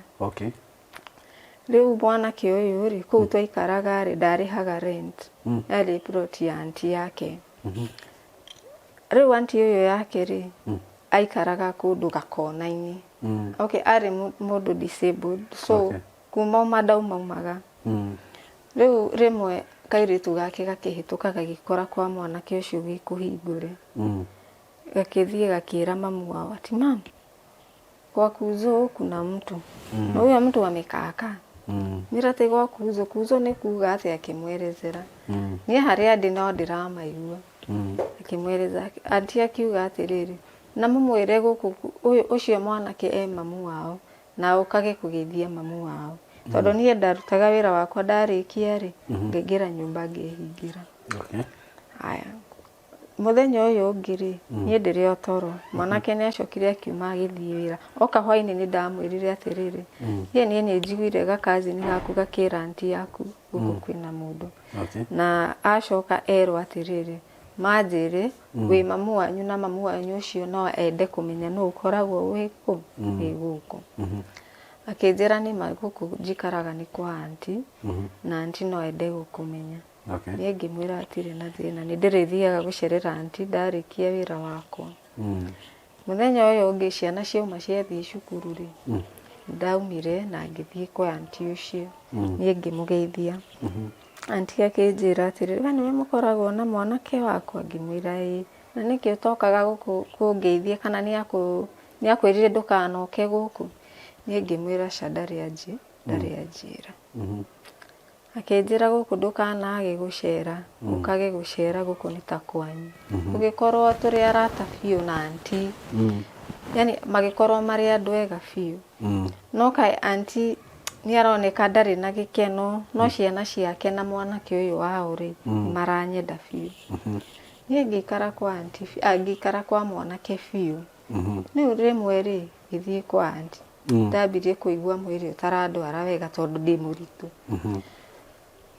Rĩu mwanake ũyũ rĩ, kũu twaikaraga rĩ, ndarĩhaga rent. Yarĩ plot ya auntie yake. Rĩu auntie ũyũ yake rĩ, aikaraga kũndũ gakona-inĩ. Okay, arĩ mũndũ disabled, so kuma uma ndaumaumaga. Rĩu rĩmwe kairĩtu gake gakĩhĩtũka gagĩkora kwa mwanake ũcio gĩkũhingũre. Gakĩthiĩ gakĩra mamu wao ati, mam, kwa kuzoo kuna mtu. Na huyo mtu amekaakaa. Mwĩra ti gwa kuzo, kuzo nĩ kuga atĩ akĩmwerethera. Niĩ harĩa ndĩ no ndĩramaigua. Akĩmwereza anti akiuga atĩrĩrĩ, na mũmwĩre gũkũ ũyũ ũcio mwanake e mamu wao na ũkage kũgeithia mamu wao. Tondũ niĩ ndarutaga wĩra wakwa ndarĩkia rĩ, ngaingĩra nyũmba ngehingĩra. Okay. Haya. Mũthenya ũyũ ũngĩ rĩ, niĩ ndĩrĩ o toro. Mwanake nĩ acokire akiuma agĩthiĩ wĩra. Oka hwainĩ nĩ ndamwĩrire atĩrĩrĩ, niĩ niĩ nĩ njiguire gakazini gaku gakĩra anti yaku gũkũ kwĩna mũndũ. Okay. Na acoka erwo atĩrĩrĩ, manjĩre wĩ mamu wanyu na mamu wanyu ũcio no ende kũmenya nũ ũkoragwo wĩ kũ wĩ gũkũ. Akĩnjĩra nĩma gũkũ njikaraga nĩ kwa anti na anti no ende gũkũmenya. Okay. Niĩ ngĩmwĩra hatirĩ na thĩna, nĩ ndĩrĩthiaga gũcerera anti ndarĩkia wĩra wakwa. Mũthenya ũyũ ũngĩ ciana ciauma ciathiĩ cukuru rĩ, ndaumire na ngĩthiĩ kwa anti ũcio. Niĩ ngĩmũgeithia. Anti akĩnjĩra atĩrĩrĩ, we nĩwe mũkoragwo na mwanake wakwa? Ngĩmwĩra ĩĩ. Na nĩkĩ ũtokaga gũkũ kũngeithia kana nĩ akwĩrire ndũkanoke gũkũ? Niĩ ngĩmwĩra ca ndarĩ anjĩra. Akĩnjĩra gũkũ ndũkanage gũcera, ũkage gũcera gũkũ nĩ ta kwanyu. Tũgĩkorwo tũrĩ arata biũ na anti. Yani magĩkorwo marĩ andũ ega biũ. No kaĩ anti nĩ aroneka ndarĩ na gĩkeno, no ciana ciake na mwanake ũyũ wao rĩ, maranyenda biũ. Niĩ ngĩikara kwa anti, ngĩikara kwa mwanake biũ. Rĩu rĩmwe rĩ, ngĩthiĩ kwa anti. Ndambirie kũigua mwĩrĩ ũtarandwara wega tondũ ndĩ mũritũ.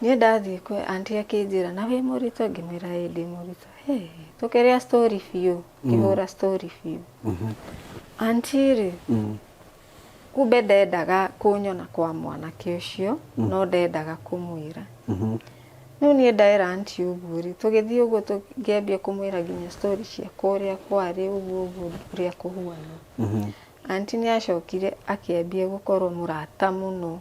Niĩ ndathiĩ kwĩ anti akĩnjĩra na wĩ mũritũ? Ngĩmwĩra ĩĩ ndĩ mũritũ. Hey, tũkĩrĩa story biũ, ngĩhũra story biũ. Anti rĩ, kumbe ndendaga kũnyona kwa mwanake ũcio, no ndendaga kũmwĩra. Rĩu niĩ ndera anti ũguo rĩ, tũgĩthiĩ ũguo ngĩambia kũmwĩra nginya story ciakwa ũrĩa kwarĩ ũguo ũguo ũrĩa kũhuana. Anti nĩ acokire akĩambia gũkorwo mũrata mũno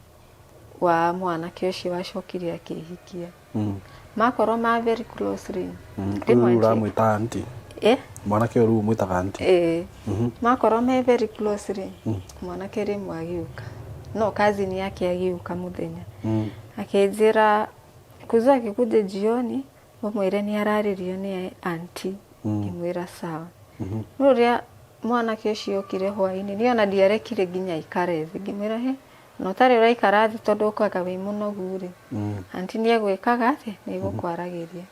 wa mwanake ũcio wacokire akĩhikia. Makorwo ma very close rĩ, rĩmwe Rĩu ũramwĩta anti. Eh? Mwanake ũyũ rĩu ũmwĩtaga anti. Ĩĩ. Makorwo me very close rĩ, mwanake rĩmwe agĩũka. No cousin yake agĩũka mũthenya. Akĩnjĩra kuzo akikuja jioni ũmwĩre nĩ ararĩrio nĩ anti. Ngĩmwĩra sawa. No ũrĩa mwanake ũcio okire hwainĩ, niĩ ona ndiarekire nginya aikare thĩ. Ngĩmwĩra he, na ũtarĩ ũraikara thĩ tondũ ũkaga wĩ mũnogu rĩ, anti nĩ egwĩkaga atĩ nĩ egũkwaragĩria.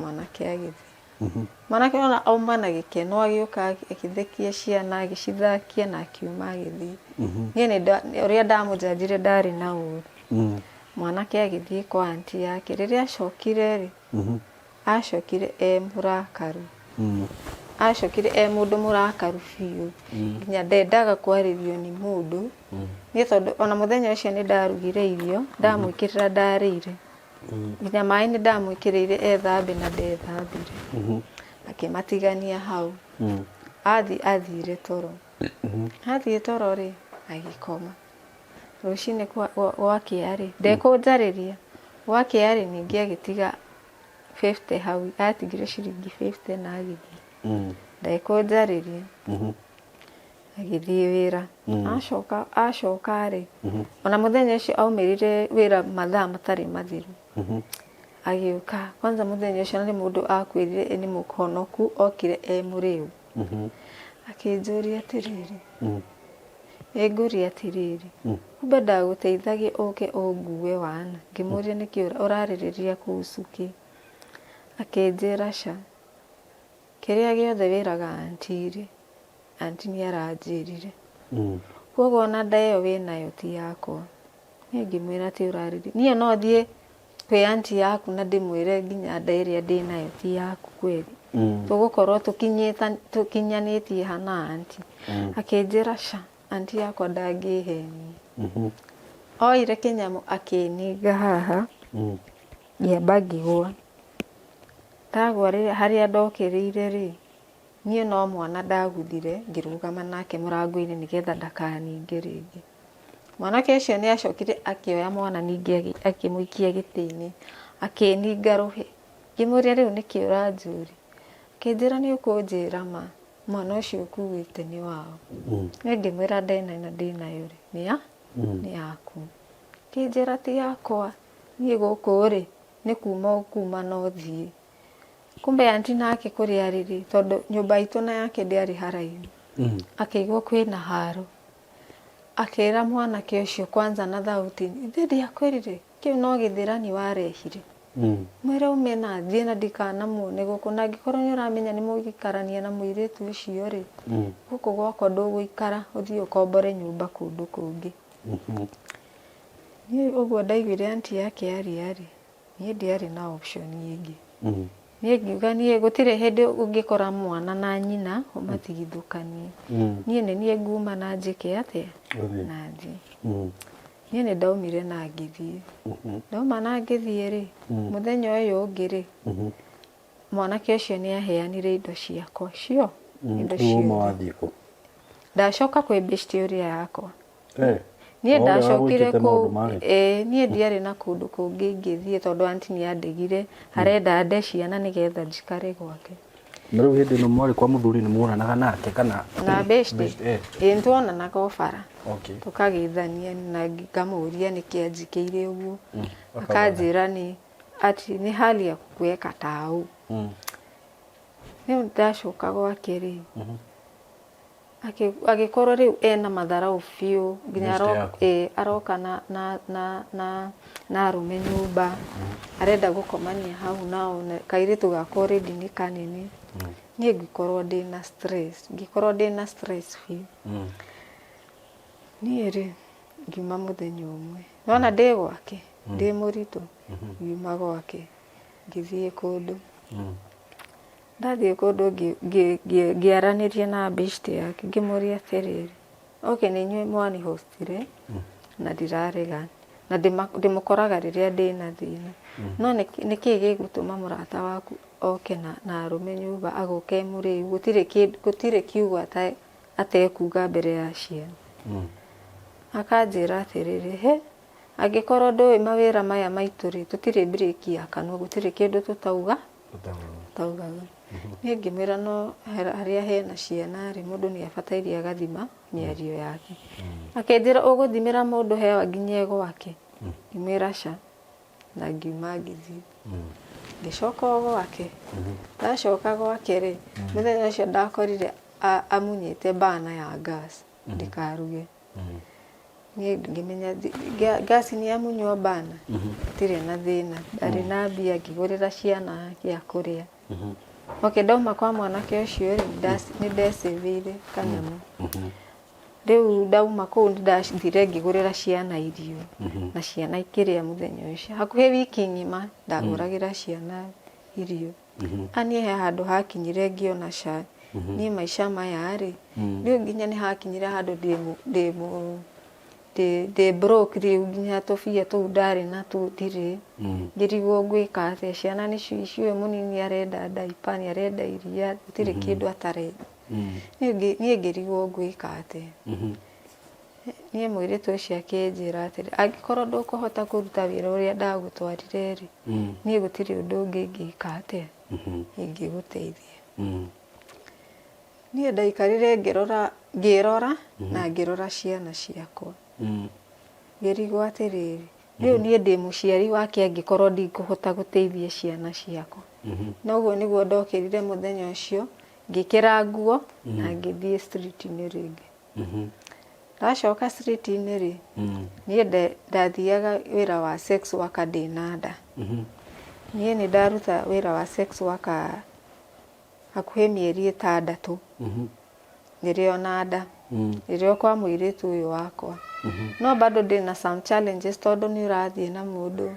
Mwanake agĩthiĩ. Mwanake ona auma na gĩkeno agĩũka agĩthekia ciana agĩcithakia na akiuma agĩthiĩ. Niĩ nĩ ũrĩa ndamũnjanjire ndarĩ na ũru. Mwanake agĩthiĩ kwa anti yake. Rĩrĩa acokire rĩ, acokire e mũrakaru. Acokire e mũndũ mũrakaru biũ. Nginya ndendaga kwarĩrio nĩ mũndũ. Niĩ tondũ ona mũthenya ũcio nĩ ndarugire irio, ndamwĩkĩrĩra ndarĩire. Nginya maĩ nĩ ndamwĩkĩrĩire ethambe na ndethambire. Akĩmatigania hau. Athiĩ athire toro. Athiĩ toro rĩ, agĩkoma. Rũcinĩ gwakĩa rĩ, ndekũnjarĩria. Gwakĩa rĩ, ningĩ agĩtiga 50 hau, atigire ciringi 50 na agĩthiĩ. Ndekũnjarĩria. Agĩthiĩ wĩra. Acoka acoka rĩ, ona mũthenya ũcio aumĩrire wĩra mathaa matarĩ mathiru. Agĩũka, kwanza mũthenya ũcio nĩ mũndũ akwĩrire nĩ mũhonoku, okire e mũrĩu. Akĩnjũria atĩrĩrĩ, nĩngũria atĩrĩrĩ, kumbe ndagũteithagia ũke ũngue wana. Ngĩmũria nĩkĩ ũrarĩrĩria kuhusu kĩ? Akĩnjĩra ca, kĩrĩa gĩothe wĩraga anti rĩ, anti nĩ aranjĩrire. Koguo ona nda ĩyo wĩnayo ti yakwa. Niĩ ngĩmwĩra atĩ ũrarĩrĩria. Niĩ no thiĩ kwĩ anti yaku na ndĩmwĩre nginya nda ĩrĩa ndĩnayo ti yaku kweli. Tũgũkorwo tũkinyanĩtie ha na anti. Akĩnjĩra ca, anti yakwa ndangĩhenia. Oire kĩnyamũ akĩninga haha, ngĩamba ngĩgũa. Ndagũa rĩrĩa harĩa ndokĩrĩire rĩ, niĩ no mwana ndaguthire ngĩrũgama nake mũrango-inĩ nĩgetha ndakaninge rĩngĩ. Mwanake ũcio nĩ acokire akĩoya mwana ningĩ akĩmũikia gĩtĩ-inĩ, akĩninga rũhĩ. Ngĩmũria rĩu nĩkĩ ũranjũria? Akĩnjĩra nĩ ũkũnjĩra ma, mwana ũcio ũkuĩte nĩ waũ. Niĩ ngĩmwĩra nda ĩno ndĩnayo rĩ, nĩ ya nĩ yaku. Akĩnjĩra ti yakwa, niĩ gũkũ rĩ, nĩ kuma ũkuma na ũthiĩ. Kumbe anti nake kũrĩa arĩ rĩ, tondũ nyũmba itũ na yake ndĩarĩ haraihu, akĩigua kwĩna haro. Akĩra mwanake ũcio kwanza na thauti, ithe ndiakwĩrire, kĩu no gĩthĩrani warehire. Mwĩre ume na athiĩ na ndikanamuone gũkũ, na angĩkorwo nĩ ũramenya nĩ mũgũikarania na mũirĩtu ũcio rĩ, gũkũ gwakwa ndũgũikara, ũthiĩ ũkombore nyũmba kũndũ kũngĩ. Niĩ ũguo ndaiguire anti yake aria rĩ, niĩ ndiarĩ na option ĩngĩ. Niĩ ngiuga niĩ gũtirĩ hĩndĩ ũngĩkora mwana na nyina ũmatigithũkanie. Niĩ nĩ niĩ nguma na njĩke atĩa? Na thiĩ. Niĩ nĩ ndaumire na ngĩthiĩ. Ndauma na ngĩthiĩ rĩ, mũthenya ũyũ ũngĩ rĩ, mwanake ũcio nĩ aheanire indo ciakwa cio, indo Rĩu uma ciothe. wathiĩ kũ? Ndacoka kwĩ beshte ũrĩa yakwa. Eh, Niĩ o ũrĩa ndacokire wagwĩkĩte kũu, maũndũ marĩ. ĩĩ niĩ ndiarĩ na kũndũ kũngĩ ingĩthiĩ tondũ anti nĩ andegire, arenda nde ciana nĩgetha njikare gwake. Na rĩu hĩndĩ ĩno mwarĩ kwa mũthuri nĩ muonanaga nake kana? Na beshte? Beshte, eh. Ĩĩ nĩ tuonanaga o bara. Okay. Tũkageithania na ngamũria nĩkĩ anjĩkĩire ũguo. Akanjĩra nĩ ati nĩ hali ya kuweka tau. Rĩu ndacoka gwake rĩ, agĩkorwo rĩu ena matharau biũ nginya Beshte yaku. Ĩĩ, aroka na, na, na, na, na arũme nyũmba, arenda gũkomania hau nao, na kairĩtu gakwa already nĩ kanene. Niĩ ngĩkorwo ndĩna stress, ngĩkorwo ndĩna stress biũ. Niĩ rĩ, ngiuma mũthenya ũmwe, nĩwona ndĩ gwake, ndĩ mũritũ, ngiuma gwake, ngĩthiĩ kũndũ. Ndathiĩ kũndũ ngĩaranĩria na beshte yake ngĩmũria atĩrĩrĩ, okay nĩ inyuĩ mwani hostire na ndirarega na ndĩmũkoraga rĩrĩa ndĩna thĩna, no nĩkĩĩ gĩgũtũma mũrata waku oke na arũme nyũmba agoke e mũrĩu, gũtirĩ kiugo atekuga mbere ya ciana. Akanjĩra atĩrĩrĩ, he angĩkorwo ndũĩ mawĩra maya maitũ rĩ, tũtirĩ break ya kanua, gũtirĩ kĩndũ tũtauga. Taugaga. Niĩ ngĩmwĩra no harĩa hena ciana rĩ, mũndũ nĩ abataire agathima mĩario yake. Akĩnjĩra ũgũthimĩra mũndũ hewa nginya e gwake. Ngĩmwĩra ca, na ngiuma ngĩthiĩ. Ngĩcoka o gwake. Ndacoka gwake rĩ, mũthenya ũcio ndakorire amunyĩte bana ya gas ndikaruge. Niĩ ngĩmenya ngasi nĩ yamunywo bana, gũtirĩ na thĩna. Ndarĩ na mbia ngĩgũrĩra ciana gĩa kũrĩa. Okay, ndauma kwa mwanake ũcio rĩ, nĩ ndecĩvĩire kanyamũ. Rĩu ndauma kũu nĩ ndathire ngĩgũrĩra ciana irio, na ciana ikĩrĩa mũthenya ũcio. Hakuhĩ wiki ng'ima ndagũragĩra ciana irio. A niĩ he handũ hakinyire ngĩona ca, niĩ maica maya rĩ, rĩu nginya nĩ hakinyire handũ ndĩ broke rĩu nginya tũbia tũu ndarĩ natuo ndirĩ, ngĩrigwo ngwĩka atĩa, ciana nĩcio ici, ũyũ mũnini arenda diaper, nĩ arenda iria, gũtirĩ kĩndũ atarenda. Niĩ ngĩrigwo ngwĩka atĩa. Niĩ mũirĩtu ũcio akĩnjĩra atĩrĩ, angĩkorwo ndũkũhota kũruta wĩra ũrĩa ndagũtwarire rĩ, niĩ gũtirĩ ũndũ ũngĩ ingĩka atĩa, ingĩgũteithia. Niĩ ndaikarire ngĩrora, ngĩrora na ngĩrora ciana ciakwa. Ngĩrigwo atĩrĩrĩ, rĩu niĩ ndĩ mũciari wake angĩkorwo ndikũhota gũteithia ciana ciakwa. Na ũguo nĩguo ndokĩrire mũthenya ũcio, ngĩkĩra nguo na ngĩthiĩ street-inĩ rĩngĩ. Ndacoka street-inĩ rĩ, niĩ ndathiaga wĩra wa sex worker ndĩna nda. Niĩ nĩ ndaruta wĩra wa sex worker hakuhĩ mĩeri ĩtandatũ, ndĩrĩ ona nda, ndĩrĩ o kwa mũirĩtu ũyũ wakwa. No bado ndĩna some challenges tondũ nĩ ũrathiĩ na mũndũ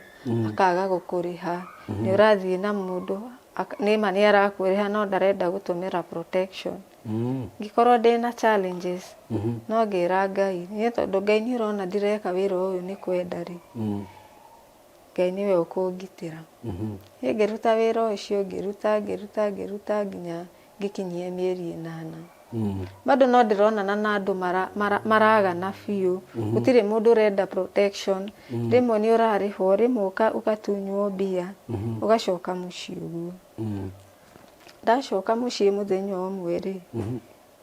akaga gũkũrĩha, nĩ ũrathiĩ na mũndũ nĩma nĩ arakũrĩha no ndarenda gũtũmĩra protection. Ngĩkorwo ndĩna challenges, no ngĩra Ngai, niĩ tondũ Ngai nĩ ũrona ndireka wĩra ũyũ nĩ kwenda rĩ, Ngai nĩwe ũkũngitĩra. Niĩ ngĩruta wĩra ũcio, ngĩruta, ngĩruta, ngĩruta nginya ngĩkinyia mĩeri ĩnana. Bado no ndĩronana na andũ maragana biũ, gũtirĩ mũndũ ũrenda protection, rĩmwe nĩ ũrarĩhwo, rĩmwe ũgatunywo mbia, ũgacoka mũciĩ ũguo. Ndacoka mũciĩ mũthenya ũmwe rĩ,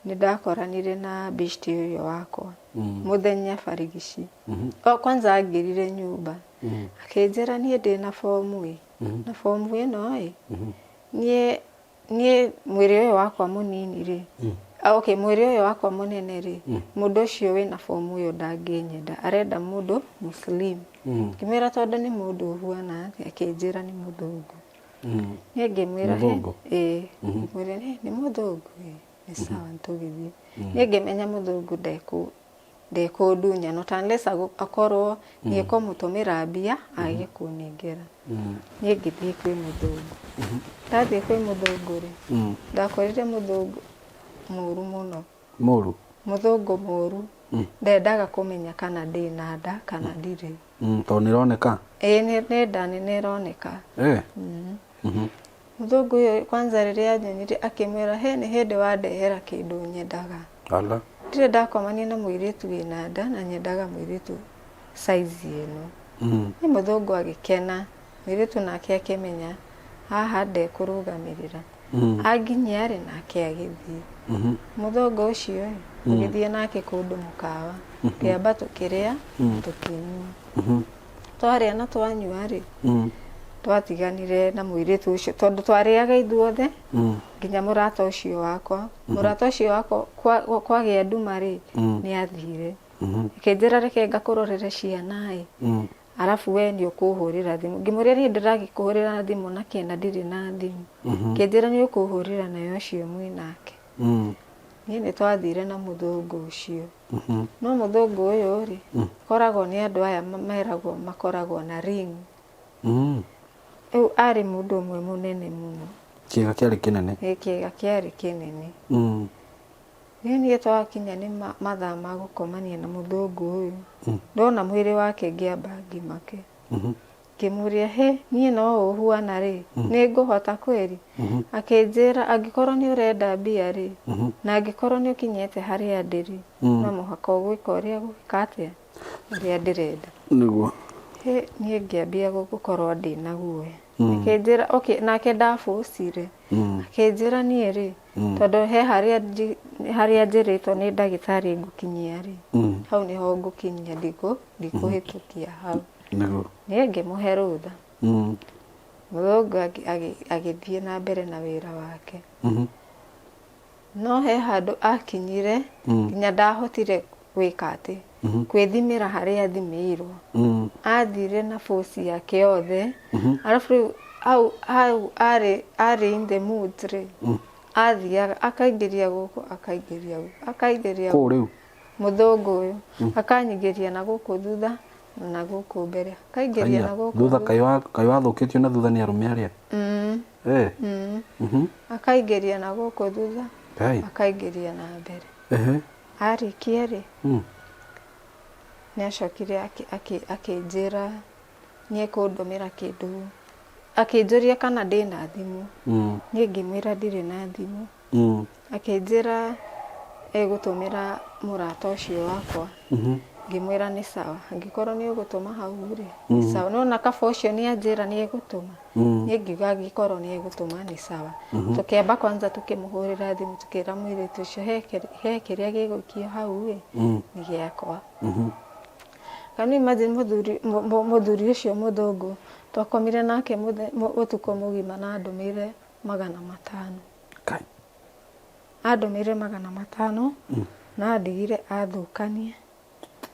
Nĩ ndakoranire na beshte ũyũ wakwa mũthenya barigici. O kwanza angĩrire nyũmba akĩnjĩra niĩ ndĩna bomu ĩ, na bomu ĩno ĩ, niĩ niĩ mwĩrĩ ũyũ wakwa mũnini rĩ, ah, okay, mwĩrĩ ũyũ wakwa mũnene rĩ, mũndũ ũcio wĩna bomu ĩyo ndangĩnyenda, arenda mũndũ mũslim. Ngĩmwĩra tondũ nĩ mũndũ ũhuana atĩa? Akĩnjĩra nĩ mũthũngũ. Niĩ ngĩmwĩra he, Mũthũngũ? ĩĩ, ngĩmwĩra "Hĩ, nĩ mũthũngũ ĩ, nĩ sawa nĩtũgĩthiĩ. Niĩ ngĩmenya mũthũngũ ndekũndunya not unless akorwo nĩ ekũmũtũmĩra mbia age kũnengera. Niĩ ngĩthiĩ kwĩ mũthũngũ. Ndathiĩ kwĩ mũthũngũ rĩ, ndakorire mũthũngũ mũru mũno. Mũru? Mũthũngũ mũru. Ndendaga kũmenya kana ndĩna nda kana ndirĩ. Tondũ nĩ ĩroneka? Ĩĩ nĩ nda nene ĩroneka. Mũthũngũ ũyũ kwanza rĩrĩa anyonire akĩmwĩra he nĩ hĩndĩ wandehera kĩndũ nyendaga. Ala. Ndirĩ ndakomania na mũirĩtu wĩna nda na nyendaga mũirĩtu size ĩno. Nĩ mũthũngũ agĩkena, mũirĩtu nake akĩmenya haha ndekũrũgamĩrĩra. Anginyia rĩ nake agĩthiĩ. Mũthũngũ ũcio ĩ, tũgĩthiĩ nake kũndũ mũkawa, tũkĩamba tũkĩrĩa, tũkĩnyua. Twarĩa na twanyua rĩ, twatiganire na mũirĩtu ũcio tondũ twarĩaga ithuothe nginya mũrata ũcio wakwa. Mũrata ũcio wakwa kwagĩa nduma rĩ, nĩ athire. Akĩnjĩra reke ngakũrorere ciana ĩ, arabu we nĩ ũkũhũrĩra thimũ. Ngĩmũria niĩ ndĩragĩkũhũrĩra thimũ na kĩ na ndirĩ na thimũ. Akĩnjĩra nĩ ũkũhũrĩra nayo ũcio mwĩ nake. Niĩ nĩ twathire na mũthũngũ ũcio. No mũthũngũ ũyũ rĩ, koragwo nĩ andũ aya meragwo makoragwo na ring. Rĩu arĩ mũndũ ũmwe mũnene mũno. Kĩga kĩarĩ kĩnene. Ĩ kĩga kĩarĩ kĩnene. Niĩ niĩ twakinya nĩ mathaa ma gũkomania na mũthũngũ ũyũ, ndona mwĩrĩ wake ngĩamba ngĩmake. Ngĩmũria, hĩ, niĩ no ũhuana rĩ, nĩ ngũhota kweri? Akĩnjĩra angĩkorwo nĩ ũrenda mbia rĩ, na angĩkorwo nĩ ũkinyĩte harĩa ndĩ rĩ, no mũhaka ũgwĩka ũrĩa gwĩka atĩa, ũrĩa ndĩrenda. Nĩguo. Hĩ, niĩ ngĩambia gũkorwo ndĩna guoya. Akĩnjĩra okay, nake ndabũcire. Akĩnjĩra niĩ rĩ, tondũ he harĩa harĩa njĩrĩtwo nĩ ndagĩtarĩ ngũkinyia rĩ, hau nĩho ngũkinyia ndikũhĩtũkia hau. Nĩguo. Niĩ ngĩmũhe rũtha. Mũthũngũ agĩthiĩ na mbere na wĩra wake. No he handũ akinyire nginya ndahotire gwĩka atĩ kwĩthimĩra harĩa athimĩirwo. Athire na force yake yothe, arabu rĩu hau hau arĩ arĩ in the mood rĩ, athiaga akaingĩria gũkũ akaingĩria gũkũ akaingĩria Kũ rĩu? Mũthũngũ ũyũ akanyingĩria na gũkũ thutha na gũkũ mbere, akaingĩria na gũkũ thutha. Kaĩ wathũkĩtio na thutha nĩ arũme arĩa? Eh. Akaingĩria na gũkũ thutha, Kai. akaingĩria na mbere. Arĩkia rĩ, nĩ acokire akĩnjĩra nĩ ekũndũmĩra kĩndũ, akĩnjũria kana ndĩna thimũ. Niĩ ngĩmwĩra ndirĩ na thimũ. Akĩnjĩra egũtũmĩra mũrata ũcio wakwa. Ngĩmwĩra nĩ sawa, angĩkorwo nĩ ũgũtũma hau rĩ, nĩ sawa. Nĩwona kaba ũcio nĩ anjĩra nĩ egũtũma. Niĩ ngiuga angĩkorwo nĩ egũtũma nĩ sawa. Tũkĩamba kwanza tũkĩmũhũrĩra thimũ, tũkĩra mũirĩtu ũcio he kĩrĩa gĩgũikio hau ĩ, nĩ gĩakwa. Can you imagine mũthuri ũcio mũthũngũ twakomire nake ũtukũ mũgima na andũmĩire 500. Kai. Andũmĩire 500 na andigire athũkanie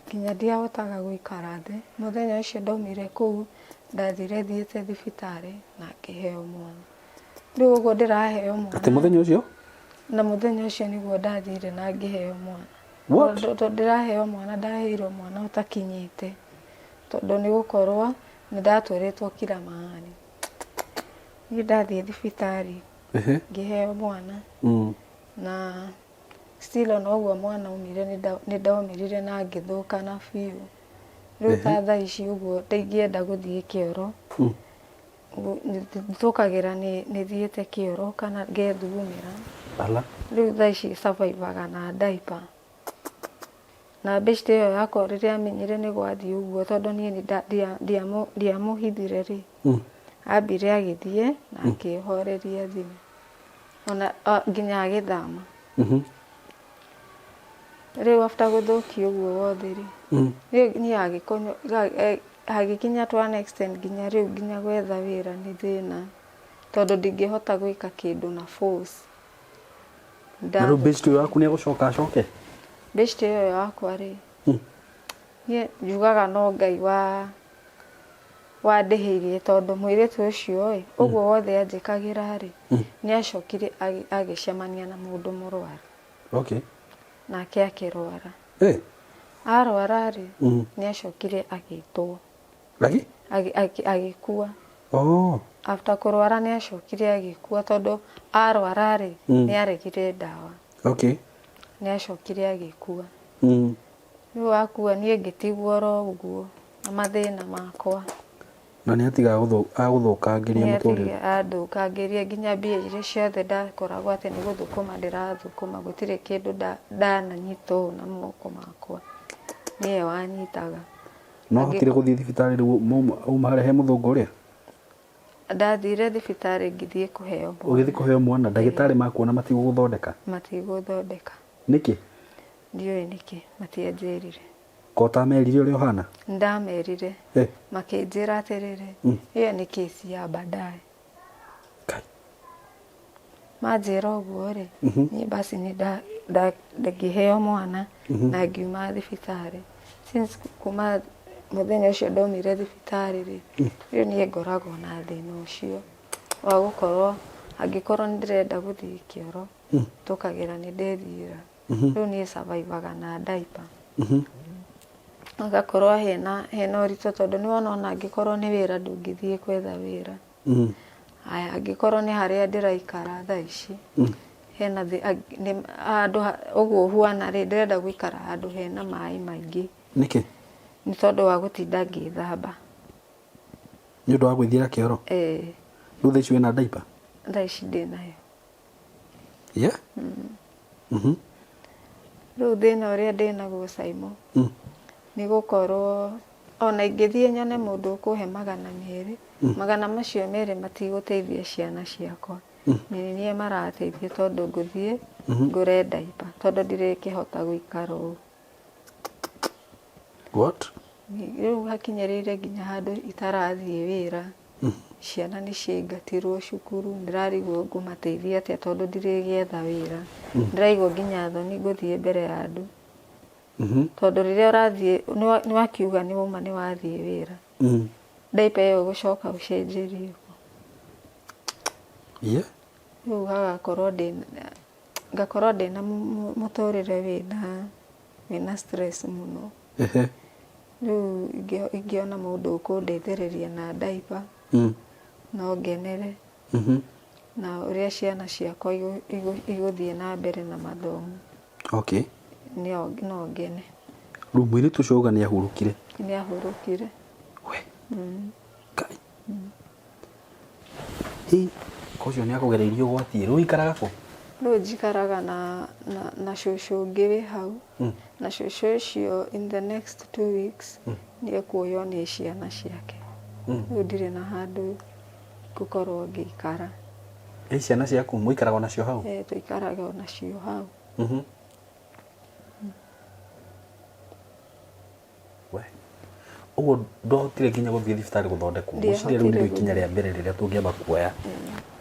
nginya ndiahotaga gũikara thĩ. Mũthenya ũcio ndaumire kũu ndathire thiĩte thibitarĩ na ngĩheo mwana. Rĩu ũguo ndĩraheo mwana. Atĩ mũthenya ũcio? Na mũthenya ũcio nĩguo ndathire na ngĩheo mwana. What? Tondũ ndĩraheo mwana, ndaheirwo mwana ũtakinyĩte, tondũ nĩ gũkorwo nĩ ndatwarĩtwo kila mahali. Niĩ ndathiĩ thibitarĩ ngĩheo mwana na still ona ũguo mwana aumire nĩ ndaumĩrire na ngĩthũkana biũ. Rĩu ta thaa ici ũguo ndingĩenda gũthiĩ kĩoro. Thũkagĩra nĩ thiĩte kĩoro kana ngethugumĩra. Ala. Rĩu thaa ici survive-aga na diaper. Na beshte ĩyo yakwa rĩrĩa amenyire nĩ gwathiĩ ũguo, tondũ niĩ nĩ ndiamũhithire rĩ, ambire agĩthiĩ na akĩhoreria thimũ ona nginya agĩthama. Rĩu after gũthũkia ũguo wothe rĩ, niĩ agĩkonywo hagĩkinya to an extent nginya rĩu nginya gwetha wĩra nĩ thĩna tondũ ndingĩhota gwĩka kĩndũ na force. Na rĩu best ũyũ waku nĩ egũcoka acoke? Best ĩyo yakwa rĩ, niĩ njugaga no Ngai wa wandĩhĩirie tondũ mũirĩtu ũcio ĩ, ũguo wothe anjĩkagĩra rĩ, nĩ acokire agĩcemania na mũndũ mũrwaru. Okay. Nake akĩrwara. Eh. Arwara rĩ, nĩ acokire agĩtwo. Agi? Agĩkua. Oh. After kũrwara nĩ acokire agĩkua tondũ arwara rĩ, nĩ aregire ndawa. Okay. Nĩ acokire agĩkua. Rĩu akua niĩ ngĩtigwo oro ũguo na mathĩna makwa. Na nĩ atiga agũthũkangĩria mũtũrĩre. Anthũkangĩria nginya mbia iria ciothe ndakoragwo atĩ nĩ gũthũkũma ndĩrathũkũma gũtirĩ kĩndũ ndananyita ũũ na moko makwa. Nĩye wanyitaga. No wahotire gũthiĩ thibitarĩ rĩu uma harĩa he mũthũngũ ũrĩa? Ndathire thibitarĩ ngĩthiĩ kũheo mwana. Ũgĩthiĩ kũheo mwana, ndagĩtarĩ makuona matigũgũthondeka? Matigũthondeka. Nĩkĩ? Ndiũĩ nĩkĩ, matianjĩrire. Ko ũtamerire ũrĩa ũhana? Nĩndamerire, makĩnjĩra atĩrĩrĩ, ĩyo nĩ kesi ya baadaye. Kai. Manjĩra ũguo rĩ, niĩ basi nĩ ngĩheo mwana na ngiuma thibitarĩ. Since kuma mũthenya ũcio ndaumire thibitarĩ rĩ, rĩu niĩ ngoragwo na thĩna ũcio wa gũkorwo angĩkorwo nĩ ndĩrenda gũthiĩ kĩoro, tũkagĩra nĩ ndethiĩra. Rĩu niĩ survive-aga na diaper. Hagakorwo hena ũritũ tondũ nĩ wona ona angĩkorwo nĩ wĩra ndũngĩthiĩ gwetha wĩra. Haya angĩkorwo nĩ harĩa ndĩraikara thaa ici, hena handũ ũguo huana rĩ, ndĩrenda gũikara handũ hena maĩ maingĩ. Nĩkĩ? Nĩ tondũ wa gũtinda ngĩthamba. Nĩ ũndũ wa gwĩthiĩra kĩoro? Ĩĩ. Rĩu thaa ici wĩna diaper? Thaa ici ndĩnayo. Yeah? Rĩu thĩna ũrĩa ndĩnaguo Saimo, nĩ gũkorwo ona ingĩthiĩ nyone mũndũ ũkũhe 200, macio 200 matigũteithia ciana ciakwa. Nĩ niĩ marateithia tondũ ngũthiĩ ngũre diaper tondũ ndirĩkĩhota gũikara ũũ. What? Rĩu hakinyĩrĩire nginya handũ itarathiĩ wĩra. Ciana nĩ ciaingatirwo cukuru, ndĩrarigwo ngũmateithia atĩa tondũ ndirĩgĩetha wĩra. Ndĩraigua nginya thoni ngũthiĩ mbere ya andũ. Tondũ rĩrĩa ũrathiĩ, nĩ wakiuga nĩ wauma nĩ wathiĩ wĩra. Diaper ĩyo ũgũcoka ũcenjerie kũ? Yeah. Rĩu hagakorwo ndĩna, ngakorwo ndĩna mũtũrĩre wĩna stress mũno. Rĩu ingĩona mũndũ ũkũndeithĩrĩria na diaper, no ngenere. Na ũrĩa ciana ciakwa igũthiĩ na mbere na mathomo. Okay. No ngene. Rĩu mũirĩtu ũcio auga nĩ ahurũkire? Nĩ ahurũkire. We. Ngai. Hi, ko ũcio nĩ akũgereirie ũgwati. Rĩu ũikaraga kũ? Rĩu njikaraga na cũcũ ũngĩ wĩ hau. Na cũcũ ũcio in the next 2 weeks nĩ ekuoywo nĩ ciana ciake. Rĩu ndirĩ na handũ ngũkorwo ngĩikara. Ĩ ciana ciaku mũikaraga onacio hau? Ĩ tũikaraga onacio hau. We. Ũguo ndwahotire nginya gũthiĩ thibitarĩ gũthondekwo? Ngwĩciria rĩu nĩrĩo ikinya rĩa mbere rĩrĩa tũngĩamba kuoya.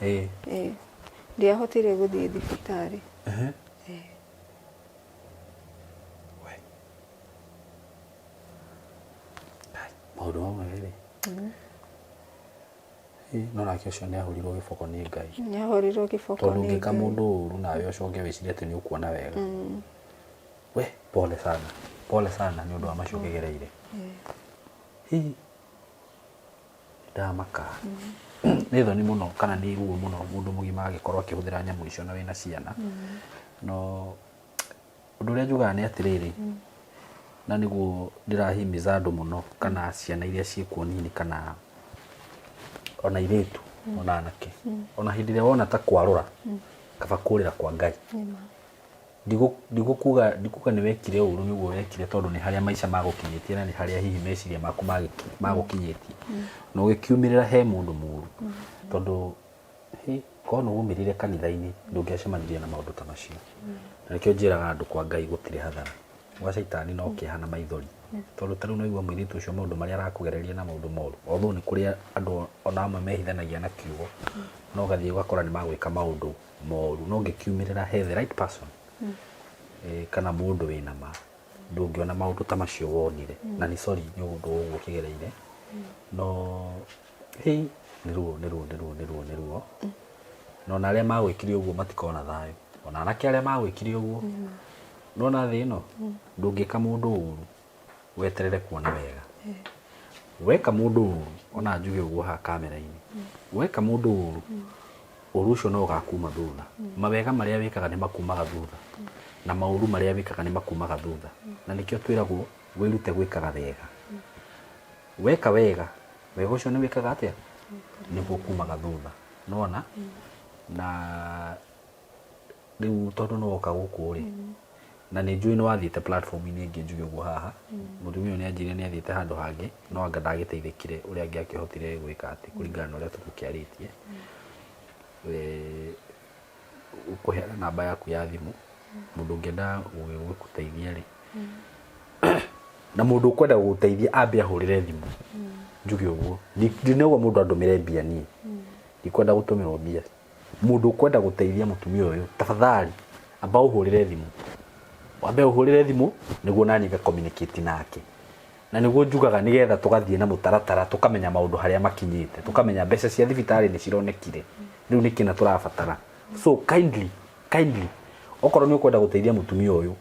Ĩ. Ĩ. Ndiahotire gũthiĩ thibitarĩ. Ĩ. We. Maũndũ mamwe rĩ. No nake ũcio nĩ ahũrirwo gĩboko nĩ Ngai. Nĩ ahũrirwo gĩboko Tondũ nĩ ũngĩka Ngai. mũndũ ũru nawe ũcoke wĩcirie atĩ nĩ ũkuona wega. We, pole sana. Pole sana nĩ ũndũ wa macio ũkĩgereire. Hi. Ndamaka. Nĩ thoni mũno kana nĩ ruo mũno mũndũ mũgima agĩkorwo akĩhũthĩra nyamũ icio na wĩna ciana. No ũndũ ũrĩa njugaga nĩ atĩrĩrĩ, na nĩguo ndĩrahimiza andũ mũno kana ciana iria ciĩkuo nini kana ona airĩtu ona anake, ona hĩndĩ ĩrĩa wona ta kwarũra, kaba kũrĩra kwa Ngai. Ndigũkuga nĩ wekire ũru nĩguo wekire tondũ nĩ harĩa maica magũkinyĩtie na nĩ harĩa hihi meciria maku magũkinyĩtie. Na ũgĩkiumĩrĩra he mũndũ mũru tondũ korwo nĩ waumĩrire kanitha-inĩ ndũngĩacemanirie na maũndũ ta macio. Na nĩkĩo njĩraga andũ kwa Ngai gũtirĩ hathara. Gwa caitani no kĩeha na maithori. Tondũ ta rĩu nĩwaigua mũirĩtu ũcio maũndũ marĩa arakũgereria na maũndũ moru. Although nĩ kũrĩ andũ ona amwe mehithanagia na kiugo, no ũgathiĩ ũgakora nĩ magwĩka maũndũ moru. No ũngĩkiumĩrĩra he the right person, kana mũndũ wĩna ma, ndũngĩona maũndũ ta macio wonire. Na nĩ sorry nĩ ũndũ wa ũguo ũkĩgereire, no hĩ, nĩ ruo, nĩ ruo, nĩ ruo, nĩ ruo, nĩ ruo. Na ona arĩa magwĩkire ũguo matikona thayũ. Ona anake arĩa magwĩkire ũguo, nĩwona thĩ ĩno, ndũngĩka mũndũ ũru weterere kuona wega. Weka mũndũ ũru, ona njuge ũguo haha kamera-inĩ, weka mũndũ ũru, ũru ũcio no ũgakuma thutha. Mawega marĩa wĩkaga nĩ makumaga thutha, na maũru marĩa wĩkaga nĩ makumaga thutha. Na nĩkĩo twĩragwo wĩrute gwĩkaga wega. Weka wega, wega ũcio nĩ wĩkaga atĩa? Nĩguo ũkumaga thutha. Nĩwona? Na rĩu tondũ nĩ woka gũkũ rĩ, na nĩ njũĩ nĩ wathiĩte platform-inĩ ĩngĩ njuge ũguo haha, mũtumia ũyũ nĩ anjĩrire nĩ athiĩte handũ hangĩ, no anga ndagĩteithĩkire ũrĩa angĩakĩhotire gwĩka atĩ kũringana na ũrĩa tũgũkĩarĩtie. Ũkũheana namba yaku ya thimũ, mũndũ ũngĩenda gũgĩgũteithia rĩ, na mũndũ ũkwenda gũgũteithia ambe ahũrĩre thimũ, njuge ũguo. Ndinauga mũndũ andũmĩre mbia niĩ, ndikwenda gũtũmĩrwo mbia. Mũndũ ũkwenda gũteithia mũtumia ũyũ, tafadhali amba ũhũrĩre thimũ, wambe ũhũrĩre thimũ nĩguo naniĩ nga communicate nake. Na nĩguo njugaga nĩgetha tũgathiĩ na mũtaratara tũkamenya maũndũ harĩa makinyĩte, tũkamenya mbeca cia thibitarĩ nĩ cironekire, rĩu nĩ kĩna tũrabatara. So kindly, kindly, okorwo nĩ ũkwenda gũteithia mũtumia ũyũ,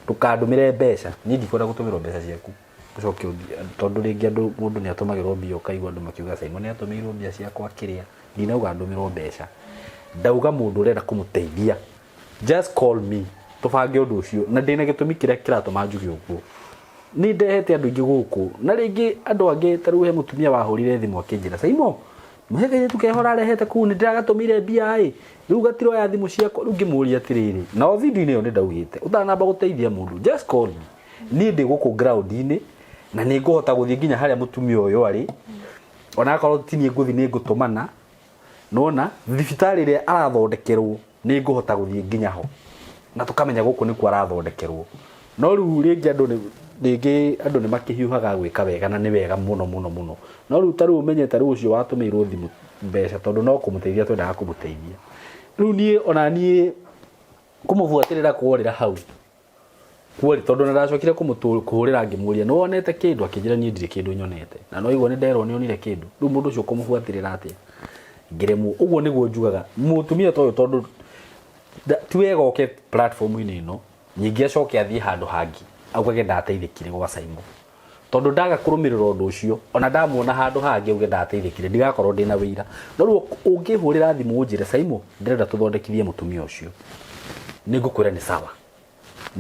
ndũkandũmĩre mbeca, niĩ ndikwenda gũtũmĩrwo mbeca ciaku. Ũcoke ũthiĩ, tondũ rĩngĩ andũ mũndũ nĩ atũmagĩrwo mbia ũkaigua andũ makiuga Simon nĩ atũmĩirwo mbia ciakwa kĩrĩa, ndinauga ndũmĩrwo mbeca, ndauga mũndũ ũrenda kũmũteithia just call me tũbange ũndũ ũcio, na ndĩna gĩtũmi kĩrĩa kĩratũma njuge ũguo. Nĩ ndehete andũ aingĩ gũkũ, na rĩngĩ andũ angĩ ta rĩu he mũtumia wahũrire thimũ akĩnjĩra Simon, he kairĩtu keho ũrarehete kũu nĩ ndĩragatũmĩire mbia ĩ, rĩu gatiroya thimũ ciakwa, rĩu ngĩmũria atĩrĩrĩ, na o video-inĩ ĩyo nĩ ndaugĩte, ũtanamba gũteithia mũndũ just call me. Niĩ ndĩ gũkũ ground-inĩ na nĩ ngũhota gũthiĩ nginya harĩa mũtumia ũyũ arĩ, ona akorwo ti niĩ ngũthiĩ nĩ ngũtũmana, nĩwona thibitarĩ ĩrĩa arathondekerwo nĩ ngũhota gũthiĩ nginya ho na tũkamenya gũkũ nĩkuo arathondekerwo. No rĩu rĩngĩ andũ nĩ rĩngĩ andũ nĩ makĩhiũhaga gwĩka wega na nĩ wega mũno mũno mũno. No rĩu ta rĩu ũmenye ta rĩu ũcio watũmĩirwo thimũ mbeca tondũ no kũmũteithia twendaga kũmũteithia. Rĩu niĩ ona niĩ kũmũbuatĩrĩra kworĩra hau. Kuori tondũ na ndacokire kũmũhũrĩra ngĩmũria nĩ wonete kĩndũ akĩnjĩra niĩ ndirĩ kĩndũ nyonete na no igua nĩ nderwo nĩ onire kĩndũ rĩu mũndũ ũcio ũkũmũbuatĩrĩra atĩa ngĩremwo ũguo nĩguo njugaga mũtumia ta ũyũ tondũ ti wega oke platform-inĩ ĩno ningĩ acoke athiĩ handũ hangĩ augage ndateithĩkire gwa Saimo tondũ ndaga kũrũmĩrĩra ũndũ ũcio ona ndamuona handũ hangĩ auge ndateithĩkire ndigakorwo ndĩna wĩira no rĩu ũngĩhũrĩra thimũ ũnjĩre Saimo ndĩrenda tũthondekithie mũtumia ũcio nĩ ngũkwĩra nĩ sawa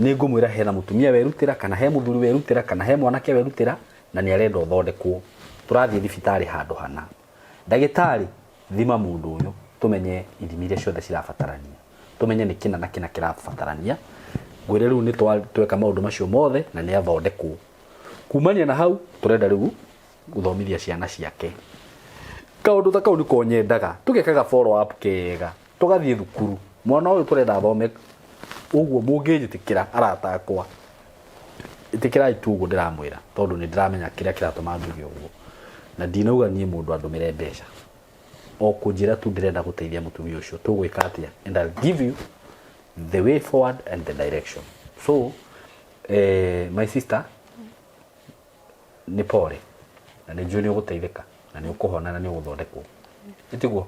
nĩ ngũmwĩra hena mũtumia werutĩra kana he mũthuri werutĩra kana he mwanake werutĩra na nĩ arenda ũthondekwo tũrathiĩ thibitarĩ handũ hana ndagĩtarĩ thima mũndũ ũyũ tũmenye ithimi iria ciothe cirabatarania tũmenye nĩ kĩna na kĩna kĩrabatarania ngwĩre rĩu nĩ tweka maũndũ macio mothe na nĩ athondekwo kumania na hau tũrenda rĩu gũthomithia ciana ciake kaũndũ ta kau nĩko nyendaga tũgekaga follow up kega tũgathiĩ thukuru mwana ũyũ tũrenda athome ũguo mũngĩnjĩtĩkĩra arata akwa ĩtĩkĩrai tu ũguo ndĩramwĩra tondũ nĩ ndĩramenya kĩrĩa kĩratũma njuge ũguo na ndinauga niĩ mũndũ andũmĩre mbeca o kũnjĩra tu ndĩrenda gũteithia mũtumia ũcio tũgwĩka atĩa and I'll give you the way forward and the direction so my sister nĩ pore na nĩ njũĩ nĩ ũgũteithĩka na nĩ ũkũhona na nĩ ũgũthondekwo ĩtiguo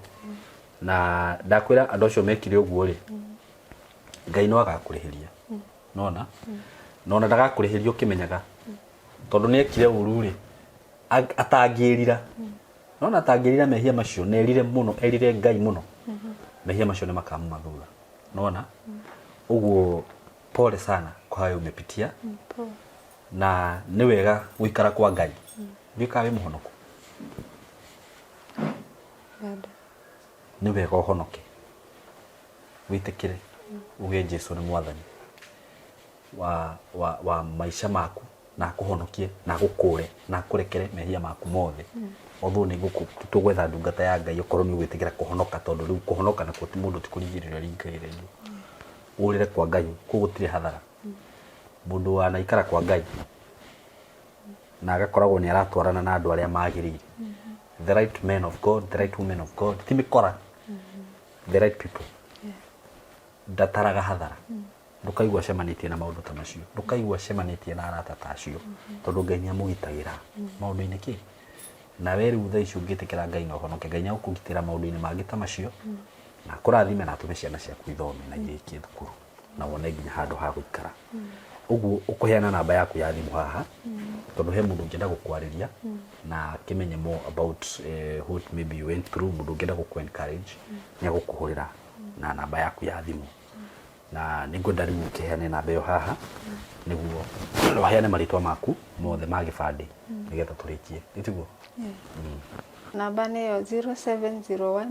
na ndakwĩra andũ acio mekire ũguo rĩ Ngai no agakũrĩhĩria nona na ona ndagakũrĩhĩria ũkĩmenyaga tondũ nĩ ekire ũru rĩ atangĩrira nona atangĩrira mehia macio na erire mũno erire Ngai mũno mehia macio nĩ makamuma thutha nona ũguo pole sana kwa hayo umepitia na nĩ wega gũikara kwa Ngai ndiũĩ kana wĩ mũhonoku Bado. nĩ wega ũhonoke wĩtĩkĩre uge Jesu nĩ mwathani wa maica maku na akũhonokie na agũkũre na akũrekere mehia maku mothe although nĩ tũgwetha ndungata ya Ngai okorwo nĩ ũgwĩtĩkĩra kũhonoka tondũ rĩu kũhonoka nakuo ti mũndũ ti kũringĩrĩrio aringĩrĩrio ũrĩre kwa Ngai kũu gũtirĩ hathara. Mũndũ wanaikara kwa Ngai na agakoragwo nĩ aratwarana na andũ arĩa magĩrĩire, the right men of God, the right women of God, ti mĩkora, the right people, ndataraga hathara. Ndũkaigua acemanĩtie na maũndũ ta macio, ndũkaigua acemanĩtie na arata ta acio, tondũ Ngai nĩ amũgitagĩra maũndũ-inĩ kĩ. Na we rĩu thaa ici ũngĩtĩkĩra Ngai na ũhonoke, Ngai nĩ agũkũgitĩra maũndũ-inĩ mangĩ ta macio, na akũrathime na atũme ciana ciaku ithome na irĩkie thukuru na wone nginya handũ ha gũikara. Ũguo ũkũheana namba yaku ya thimũ haha, tondũ he mũndũ ũngĩenda gũkwarĩria na akĩmenye more about what maybe you went through, mũndũ ũngĩenda gũkũ encourage nĩ agũkũhũrĩra na namba yaku ya thimũ. Na nĩ ngwenda rĩu ũkĩheane namba ĩyo haha nĩguo ũheane marĩtwa maku mothe ma gĩbandĩ nĩgetha tũrĩkie, nĩ tiguo? Namba nĩyo 0701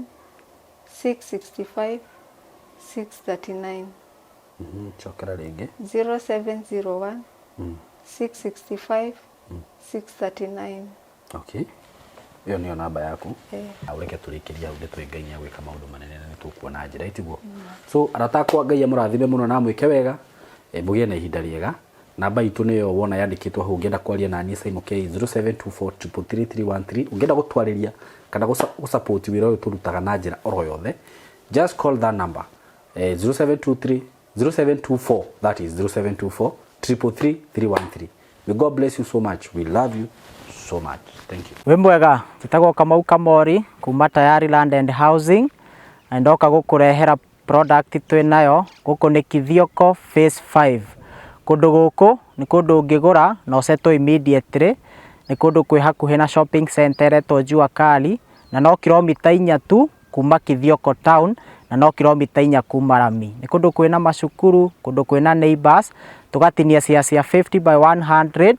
665 639. Cokera rĩngĩ. 0701 665 639. Okay, ĩyo nĩyo namba yaku. Eh. Na ũreke tũrĩkĩrie hau, nĩtũĩ Ngai nĩagwĩka maũndũ manene na nĩtũkuona njĩra, ĩtiguo? So arata akwa, Ngai amũrathime mũno na amwĩke wega, mũgĩe na ihinda rĩega. Namba itũ nĩyo wona yandĩkĩtwo hau, ũngĩenda kwaria na niĩ Simon K, 0724333313. Ũngĩenda gũtwarĩria kana gũsupport wĩra ũyũ tũrutaga na njĩra oro yothe, just call that number, 0723 0724, that is 0724 333 313. May God bless you so much. We love you so much. Thank you. Wĩ mwega, njĩtagwo Kamau Kamori kuma Tayari Land and Housing, na ndoka gũkũrehera product twĩ nayo gũkũ nĩ Kithioko Phase 5. Kũndũ gũkũ nĩ kũndũ ũngĩgũra na ũsettle immediately, nĩ kũndũ kwĩ hakuhĩ na shopping center ĩretwo Jua Kali, na no kilomita 4 tu kuma Kithioko town, na no kilomita 4 kuma rami. Nĩ kũndũ kwĩna macukuru, kũndũ kwĩna neighbors, tũgatinia cia 50 by 100.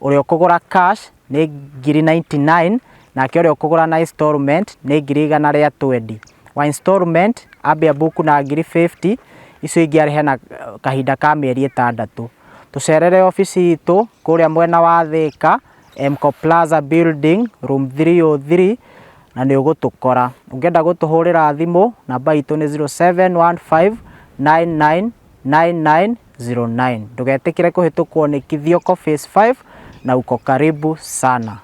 Ũrĩa ũkũgũra cash nĩ ngiri 99, nake ũrĩa ũkũgũra na installment nĩ ngiri 120. Wa installment ambia buku na ngiri 50, icio ingĩ arĩhe na kahinda ka mĩeri 6. Tũcerere obici itũ kũrĩa mwena wa Thĩka, Mco Plaza Building, room 303, na nĩ ũgũtũkora. Ũngĩenda gũtũhũrĩra thimũ, namba itũ nĩ 0715 999909. Ndũgetĩkĩre kũhĩtũkwo nĩ Kithioko Phase 5, na uko karibu sana.